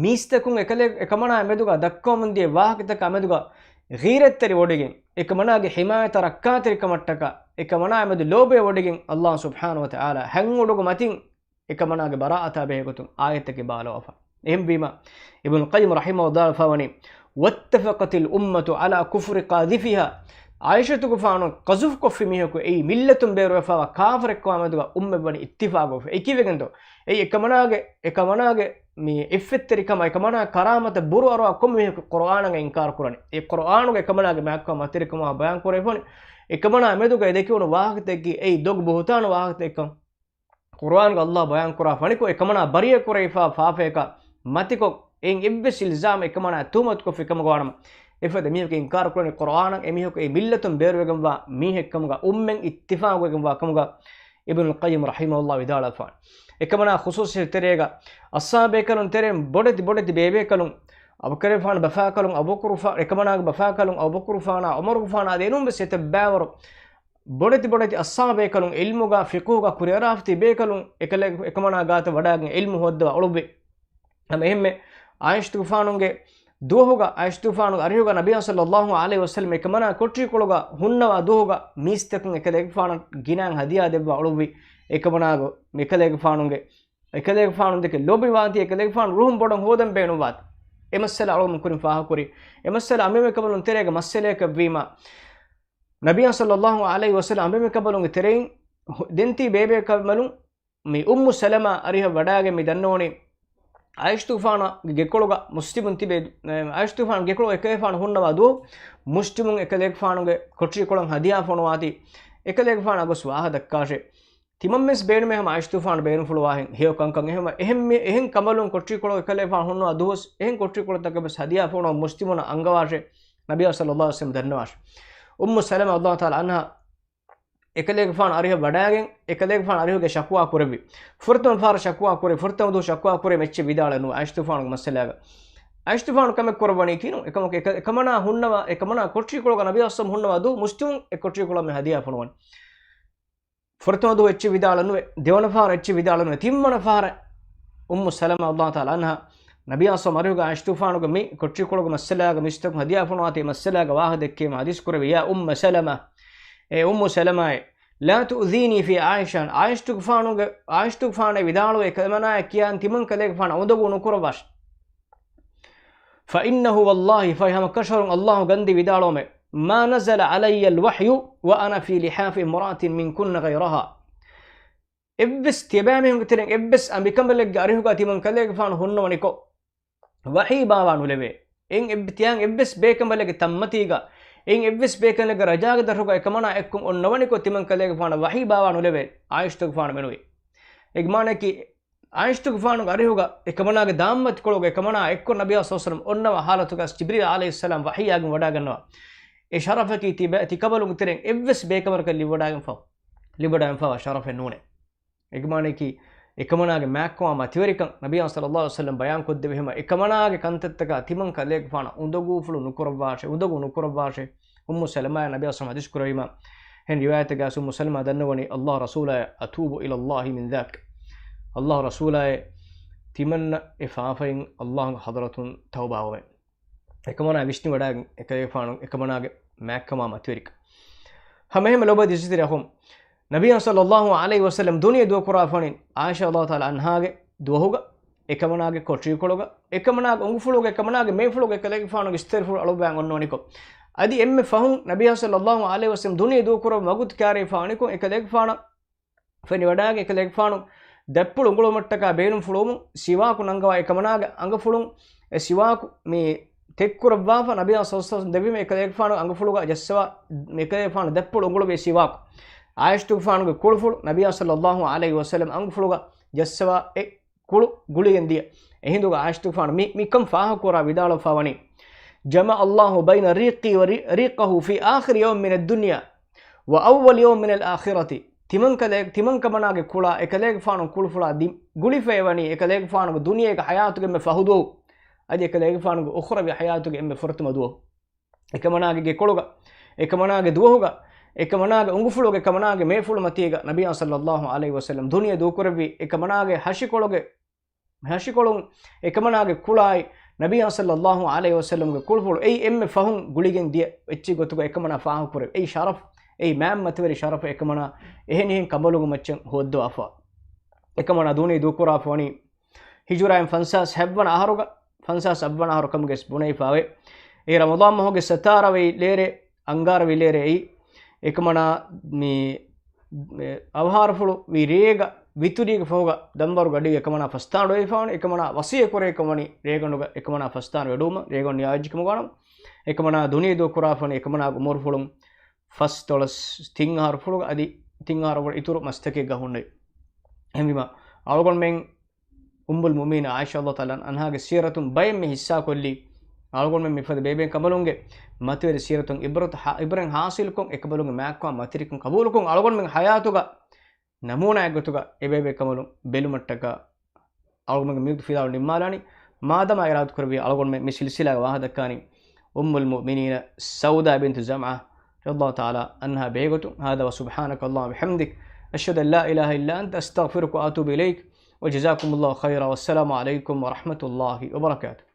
މީސްތަކުން އެކަލޭ-، އެކަމަނާ މެދުގަ ދައްކަވަމުން ދިޔަ ވާހަކަތަކާ މެދުގަ ޣީރަތްތެރިވޮޑިގެން، އެކަމަނާގެ ޙިމާޔަތަށް ރައްކާތެރިކަމަށްޓަކާ، އެކަމަނާ މެދު ލޯބިވެވޮޑިގެން ﷲ ސުބްޙާނަހޫ ވަތަޢާލާ ހަތް އުޑުގެ މަތިން އެކަމަނާގެ ބަރާއަތާ ބެހޭގޮތުން އާޔަތްތަކެއް ބާވާލައްވާފަ. އެހެންވީމަ، އިބްނު ޤައްޔިމް ރަޙިމަހުﷲ ވިދާޅުވެފާވަނީ، "واتفقت الأمة على كفر قاذفها." ޢާއިޝަތުގެފާނު ޤަޒުފްކޮށްފި މީހަކު އެއީ މިއްލަތުން ބޭރުވެފާވާ ކާފަރެއްކަމާ މެދުގަ އުއްމަތްވަނީ އިއްތިފާގުވެފަ. އެ ކީއްވެގެންދޯ؟ އެއީ އެކަމަނާގެ، އެކަމަނާގެ މި އިއްފަތްތެރިކަމާ، އެކަމަނާ ކަރާމަތަށް ބުރުއަރުވާ ކޮންމެ މީހަކު ޤުރުއާނަށް އިންކާރު ކުރަނީ. އެ ޤުރުއާނުގަ އެކަމަނާގެ މާތްކަމާ މަތިވެރިކަމާ ބަޔާން ކުރެވިފަނީ، އެކަމަނާ މެދުގައި ދެކެވުނު ވާހަކަތަކަކީ އެއީ ދޮގު ބުހުތާނު ވާހަކަތަކެއްކަން ޤުރުއާނުގަ ﷲ ބަޔާން ކުރާ ފަނިކޮށް، އެކަމަނާ ބަރީއަތް ކުރެވިފާ ފާފަޔަކަށް މަތިކޮށް، އެއިން އެއްވެސް އިލްޒާމެއް އެކަމަނާ ތުހުމަތުކޮށްފި ކަމަކަށް ވާނަމަ، އެފަދަ މީހަކު އިންކާރު ކުރަނީ ޤުރުއާނަށް، އެމީހަކު އެ މިއްލަތުން ބޭރުވެގެންވާ މީހެއްކަމުގަ، އުއްމަތް އިއްތިފާގުވެގެންވާ ކަމުގަ އިބްނުލް ޤައްޔިމް ރަޙިމަހުﷲ ވިދާޅުވެފާނެ. އެކަމަނާ ޚުޞޫޞީ ތެރޭގަ އަޞްޙާބޭކަލުން ތެރެއިން ބޮޑެތި ބޮޑެތި ބޭބޭކަލުން، އަބޫބަކުރުގެފާނު ބަފާކަލުން، އަބޫބަކުރުފާ-، އެކަމަނާގެ ބަފާކަލުން، އަބޫބަކުރުފާނާ، ޢުމަރުގެފާނާ އަދި އެނޫން ވެސް އެތައް ބައިވަރު ބޮޑެތި ބޮޑެތި އަޞްޙާބޭކަލުން ޢިލްމުގަ، ފިޤުހުގަ ކުރިއަރާފަ ތިބޭކަލުން އެކަލޭ-، އެކަމަނާ ގާތަށް ވަޑައިގެން ޢިލްމު ހޯއްދަވާ އުޅުއްވި. ހަމަ އެހެންމެ ޢާއިޝަތުގެފާނުގެ ދުވަހުގަ، ޢާއިޝަތުގެފާނުގެ އަރިހުގަ ނަބިއްޔާ ޞައްލައްލާހު ޢަލައިހި ވަސައްލަމަ އެކަމަނާ ކޮޓަރިކޮޅުގަ ހުންނަވާ ދުވަހުގަ މީސްތަކުން އެކަލޭގެފާނަށް ގިނައިން ހަދިޔާ ދެއްވާ އުޅުއްވި. އެކަމަނާގެ، އެކަލޭގެފާނުގެ، އެކަލޭގެފާނު ދެކެ ލޯބިވާތީ، އެކަލޭގެފާނު ރުހުން ބޮޑަށް ހޯދަން ބޭނުންވާތީ. އެ މައްސަލަ އަޅުގަނޑު ކުރިން ފާހަގަކުރި. އެ މައްސަލަ އަނބިމެ ކަނބަލުން ތެރޭގަ މައްސަލައަކަށްވީމަ، ނަބިއްޔާ ޞައްލައްލާހު ޢަލައިހި ވަސައްލަމަ އަނބިމެ ކަނބަލުންގެ ތެރެއިން ހު-، ދެން ތި ބޭބޭ ކަނބަލުން މި އުއްމު ސަލަމާ އަރިހަށް ވަޑައިގެން މި ދަންނަވަނީ، ޢާއިޝަތުގެފާނުގެ ގެކޮޅުގަ މުސްލިމުން ތިބެ، ޢާއިޝަތުގެފާނު ގެކޮޅު އެކަލޭގެފާނު ހުންނަވާ ދުވަހު މުސްލިމުން އެކަލޭގެފާނުގެ ކޮޓަރިކޮޅަށް ހަދިޔާ ފޮނުވާތީ، އެކަލޭގެފާނު އަގުސް ވާހަ ދައްކާށޭ. ތިމަންވެސް ބޭނުމޭ ހަމަ ޢާއިޝަތުގެފާނު ބޭނުންފުޅުވާހެން ހެޔޮ ކަންކަން. އެހެން، އެހެން މި، އެހެން ކަނބަލުން ކޮޓަރިކޮޅު އެކަލޭގެފާނު ހުންނަވާ ދުވަސް، އެހެން ކޮޓަރިކޮޅުތަކެއް ވެސް ހަދިޔާ ފޮނުވަން މުސްލިމުންނަށް އަންގަވާށޭ، ނަބިއްޔާ ޞައްލައްލާހު ޢަލައިހި ވަސައްލަމަ ދަންނަވާށޭ. އުއްމު ސަލަމާ ރަޟިޔައްލާހު ތަޢާލާ ޢަންހާ އެކަލޭގެފާނު އަރިހަށް ވަޑައިގެން، އެކަލޭގެފާނު އަރިހުގެ ޝަކުވާ ކުރެއްވި. ފުރަތަމަ ފަހަރަށް ޝަކުވާ ކުރެ، ފުރަތަމަ ދުވަހު ޝަކުވާ ކުރެ މެއްޗެއް ވިދާޅެއް ނުވެ ޢާއިޝަތުގެފާނުގެ މައްސަލާގަ. ޢާއިޝަތުގެފާނު ކަމެއް ކުރައްވަނީ ކިނު، އެކަމަކު އެކަ-، އެކަމަނާ ހުންނަވާ، އެކަމަނާ ކޮޓަރިކޮޅުގަ ނަބިއްޔާ ޞައްލަމް ހުންނަވާ ދުވަހު މުސްލިމުން އެ ކޮޓަރިކޮޅަށް މި ހަދިޔާ ފޮނުވަނީ. ފުރަތަމަ ދުވަހު އެއްޗެއް ވިދާޅެއް ނުވެ، ދެވަނަ ފަހަރަށް އެއްޗެއް ވިދާޅެއް ނުވެ، ތިންވަނަ ފަހަރަށް އުއްމު ސަލަމާ ރަޟިޔައްލާހު ތަޢާލާ ޢަންހާ ނަބިއްޔާ ޞައްލަމް އަރިހުގަ ޢާއިޝަތުގެފާނުގެ މި ކޮޓަރިކޮޅުގެ މައްސަލާގަ މީސްތަކުން ހަދިޔާ ފޮނުވާތީ މައްސަލާގަ ވާހަ ދެއްކީމަ ޙަދީޘް ކުރެއްވި، يا أم سلمة، އޭ އުއްމު ސަލަމާއޭ، لا تؤذيني في عائشة، ޢާއިޝަތުގެފާނުގެ، ޢާއިޝަތުގެފާނަށް ވިދާޅުވެ އެކަމަނާއަށް ކިޔާން ތިމަން ކަލޭގެފާނަށް އުނދަގޫ ނުކުރައްވާށޭ. فإنه والله، ފަހެ ހަމަ ކަށަވަރުން ﷲ ގަންދީ ވިދާޅުވަމޭ، ما نزل علي الوحي وأنا في لحاف امرأة منكن غيرها. އެއްވެސް ތިޔަބައިމީހުންގެ ތެރެއިން އެއްވެސް އަނބިކަނބަލެއްގެ އަރިހުގަ ތިމަން ކަލޭގެފާނު ހުންނަވަނިކޮށް، ވަޙީ ބާވާ ނުލެވޭ. އެއް ތިޔަ-، އެއްވެސް ބޭކަނބަލެއްގެ ތަންމަތީގަ، އެއްވެސް ބޭކަނބަލެއްގެ ރަޖާގެ ދަށުގަ އެކަމަނާ އެއްކޮށް އޮންނަވަނިކޮށް ތިމަން ކަލޭގެފާނަށް ވަޙީ ބާވާ ނުލެވޭ، ޢާއިޝަތުގެފާނު މެނުވީ. އޭގެ މާނައަކީ، ޢާއިޝަތުގެފާނުގެ އަރިހުގަ އެކަމަނާގެ ދާންމަތިކޮޅުގަ އެކަމަނާ އެއްކޮށް ނަބިއްޔާ ޞައްލައްލާހު ޢަލައިހި ވަސައްލަމަ އޮންނަވާ ޙާލަތުގަ ޖިބްރީލް ޢަލައިހިއްސަލާމް ވަޙީއާގެން ވަޑައިގަންނަވާ. އެ ޝަރަފަކީ ތިބެ-، ތިކަނބަލުންގެ ތެރެއިން އެއްވެސް ބޭކަނބަލަކަށް ލިބިވަޑައިގެންފަ-، ލިބިވަޑައިގެންފަވާ ޝަރަފެއް ނޫނޭ. އޭގެ މާނައަކީ، އެކަމަނާގެ މާތްކަމާ މަތިވެރިކަން ނަބިއްޔާ ޞައްލައްލާހު ޢަލައިހި ވަސައްލަމަ ބަޔާންކޮށްދެއްވި ހަމަ، އެކަމަނާގެ ކަންތައްތަކާ ތިމަން ކަލޭގެފާނަށް އުނދަގޫފުޅު ނުކުރައްވާށޭ، އުނދަގޫ ނުކުރައްވާށޭ. އުއްމު ސަލަމާއަށް ނަބިއްޔާ ޞައްލައްލާހު ޢަލައިހި ވަސައްލަމަ ޙަދީޘް ކުރެއްވީމަ، އެހެން ރިވާޔަތެއްގައި އުއްމު ސަލަމާ ދަންނަވަނީ، اللهم رسولاي أتوب إلى الله من ذاك. ﷲ ރަސޫލާއޭ، ތިމަންނަ އެ ފާފައިން ﷲގެ ޙަޟްރަތުން ތައުބާވަމޭ. އެކަމަނާ ވިސްނިވަޑައިގެން އެކަލޭގެފާނު އެކަމަނާގެ މާތްކަމާ މަތިވެރިކަން. ހަމައެހެންމެ ލޮބުވެތި އިޒަތްތެރި އަޚުން، ނަބިއްޔާ ޞައްލައްލާހު ޢަލައިހި ވަސައްލަމް ދުނިޔެ ދުވަކުރާފަނިން ޢާއިޝާ ރަޟިޔައްލާހު ތަޢާލާ ޢަންހާގެ ދުވަހުގަ، އެކަމަނާގެ ކޮޓަރިކޮޅުގަ، އެކަމަނާގެ އުނގުފުޅުގަ، އެކަމަނާގެ މޭފުޅުގަ އެކަލޭގެފާނުގެ އިޒަތްތެރިފުޅު އަޅުވާން އޮންނަވަނިކޮށް، އަދި އެންމެ ފަހުން ނަބިއްޔާ ޞައްލައްލާހު ޢަލައިހި ވަސައްލަމް ދުނިޔެ ދުވަކުރައްވަ ވަގުތު ކާރިފަ ވަނިކޮށް، އެކަލޭގެފާނަށް ފެނިވަޑައިގެން އެކަލޭގެފާނު ދަތްޕުޅު އުނގުޅުމަށްޓަކާ ބޭނުންފުޅުވުމުން، ސިވާކު ނަންގަވާ އެކަމަނާގެ އަނގަފުޅުން އެ ސިވާކު މި ތެއްކުރައްވާފަ، ނަބިއްޔާ ޞައްލައްލާހު ޢަލައިހި ވަސައްލަމް ދެއްވީމަ އެކަލޭގެފާނު އަނގަފުޅުގަ ޖައްސަވާ، އެކަލޭގެފާނު ދަތްޕުޅު އުނގުޅުވި ސިވާކު، ޢާއިޝަތުގެފާނުގެ ކުޅުފުޅު ނަބިއްޔާ ޞައްލައްލާހު ޢަލައިހި ވަސައްލަމް އަނގަފުޅުގަ ޖައްސަވާ އެ ކުޅު ގުޅިގެން ދިޔަ. އެހިނދުގަ ޢާއިޝަތުގެފާނު މި، މިކަން ފާހަގަކުރާ ވިދާޅުވެފަ ވަނީ، جمع الله بين ريقي وريقه في آخر يوم من الدنيا وأول يوم من الآخرة. ތިމަންކަލޭ، ތިމަންކަމަނާގެ ކުޅާ އެކަލޭގެފާނު ކުޅުފުޅާ ދި، ގުޅިފައިވަނީ އެކަލޭގެފާނުގެ ދުނިޔޭގެ ޙަޔާތުގެ އެންމެ ފަހު ދުވަހު، އަދި އެކަލޭގެފާނުގެ އުޚްރަވީ ޙަޔާތުގެ އެންމެ ފުރަތަމަ ދުވަހު. އެކަމަނާގެ ގެކޮޅުގަ، އެކަމަނާގެ ދުވަހުގަ، އެކަމަނާގެ އުނގުފުޅުގަ، އެކަމަނާގެ މޭފުޅު މަތީގަ ނަބިއްޔާ ޞައްލައްލާހު ޢަލައިހި ވަސައްލަމް ދުނިޔެ ދޫކުރެއްވި، އެކަމަނާގެ ހަށިކޮޅުގެ، ހަށިކޮޅުން އެކަމަނާގެ ކުޅާއި، ނަބިއްޔާ ޞައްލައްލާހު ޢަލައިހި ވަސައްލަމްގެ ކުޅުފުޅު އެއީ އެންމެ ފަހުން ގުޅިގެން ދިޔަ އެއްޗެއް ގޮތުގަ އެކަމަނާ ފާހަގަކުރެވި. އެއީ ޝަރަފް، އެއީ މާތް މަތިވެރި ޝަރަފު އެކަމަނާ އެހެނިހެން ކަނބަލުންގެ މައްޗަށް ހޯއްދަވާފަ. އެކަމަނާ ދުނިޔެ ދޫކުރާފަ ވަނީ ހިޖުރާއިން ފަންސާސް ހައްވަނަ އަހަރުގަ، ފަންސާސް ހައްވަނަ އަހަރު ކަމުގެ ބުނެފަވޭ. އެ ރަމަޟާން މަހުގެ ސަތާރަ ވައި ލޭރޭ، އަންގާރަ ވައި ލޭރޭ އެއީ، އެކަމަނާ މި، މި އަވަހާރަފުޅު ވީ ރޭގަ ވިތުރީގެ ފަހުގަ ދަންވަރު ގަޑީގަ އެކަމަނާ ފަސްދާން ވެފަވަނީ، އެކަމަނާ ވަޞިއްޔަތް ކުރޭ ކަމަނީ ރޭގަނޑުގަ އެކަމަނާ ފަސްދާން ވެޑުވުމަށް ރޭގަނޑު ނިޔާވެއްޖެ ކަމުގަ ވަނަމަ، އެކަމަނާ ދުނިޔެ ދޫކުރާފަނީ އެކަމަނާގެ އުމުރުފުޅުން ފަސްދޮޅަސް ތިން އަހަރުފުޅުގަ އަދި ތިން އަހަރަށް ވުރެ އިތުރު މަސްތަކެއްގަ ހުންނެވި. އެހެންވީމަ، އަޅުގަނޑުމެން އުއްމުލް މުއުމިނީން ޢާއިޝާ ރަޟިޔައްލާހު ތަޢާލާ ޢަންހާގެ ސީރަތުން ބައެއް މި ޙިއްޞާކޮށްލީ، އަޅުގަނޑުމެން މިފަދަ ބޭބެ ކަނބަލުންގެ މަތިވެރި ސީރަތުން ޢިބްރަތު ޙާ، ޢިބްރަތް ޙާޞިލްކޮށް، އެކަނބަލުންގެ މާތްކަމާ މަތިވެރިކަން ޤަބޫލުކޮށް، އަޅުގަނޑުމެން ޙަޔާތުގަ ނަމޫނާއެއްގޮތުގަ އެބޭބެ ކަނބަލުން ބެލުމަށްޓަކާ އަޅުގަނޑުމެންގެ މިވަގުތު ފިލާވަޅު ނިންމާލާނީ. މާދަމާ އިރާދަކުރެއްވި އަޅުގަނޑުމެން މި ސިލްސިލާގެ ވާހަކަ ދައްކާނީ އުއްމުލް މުއުމިނީނަ ސައުދާ ބިންތު ޒަމްޢާ ރަޟިޔައްލާހު ތަޢާލާ ޢަންހާ ބެހޭގޮތުން. هذا وسبحانك اللهم وبحمدك، أشهد أن لا إله إلا أنت، أستغفرك وأتوب إليك، وجزاكم الله خيرا، والسلام عليكم ورحمة الله وبركاته.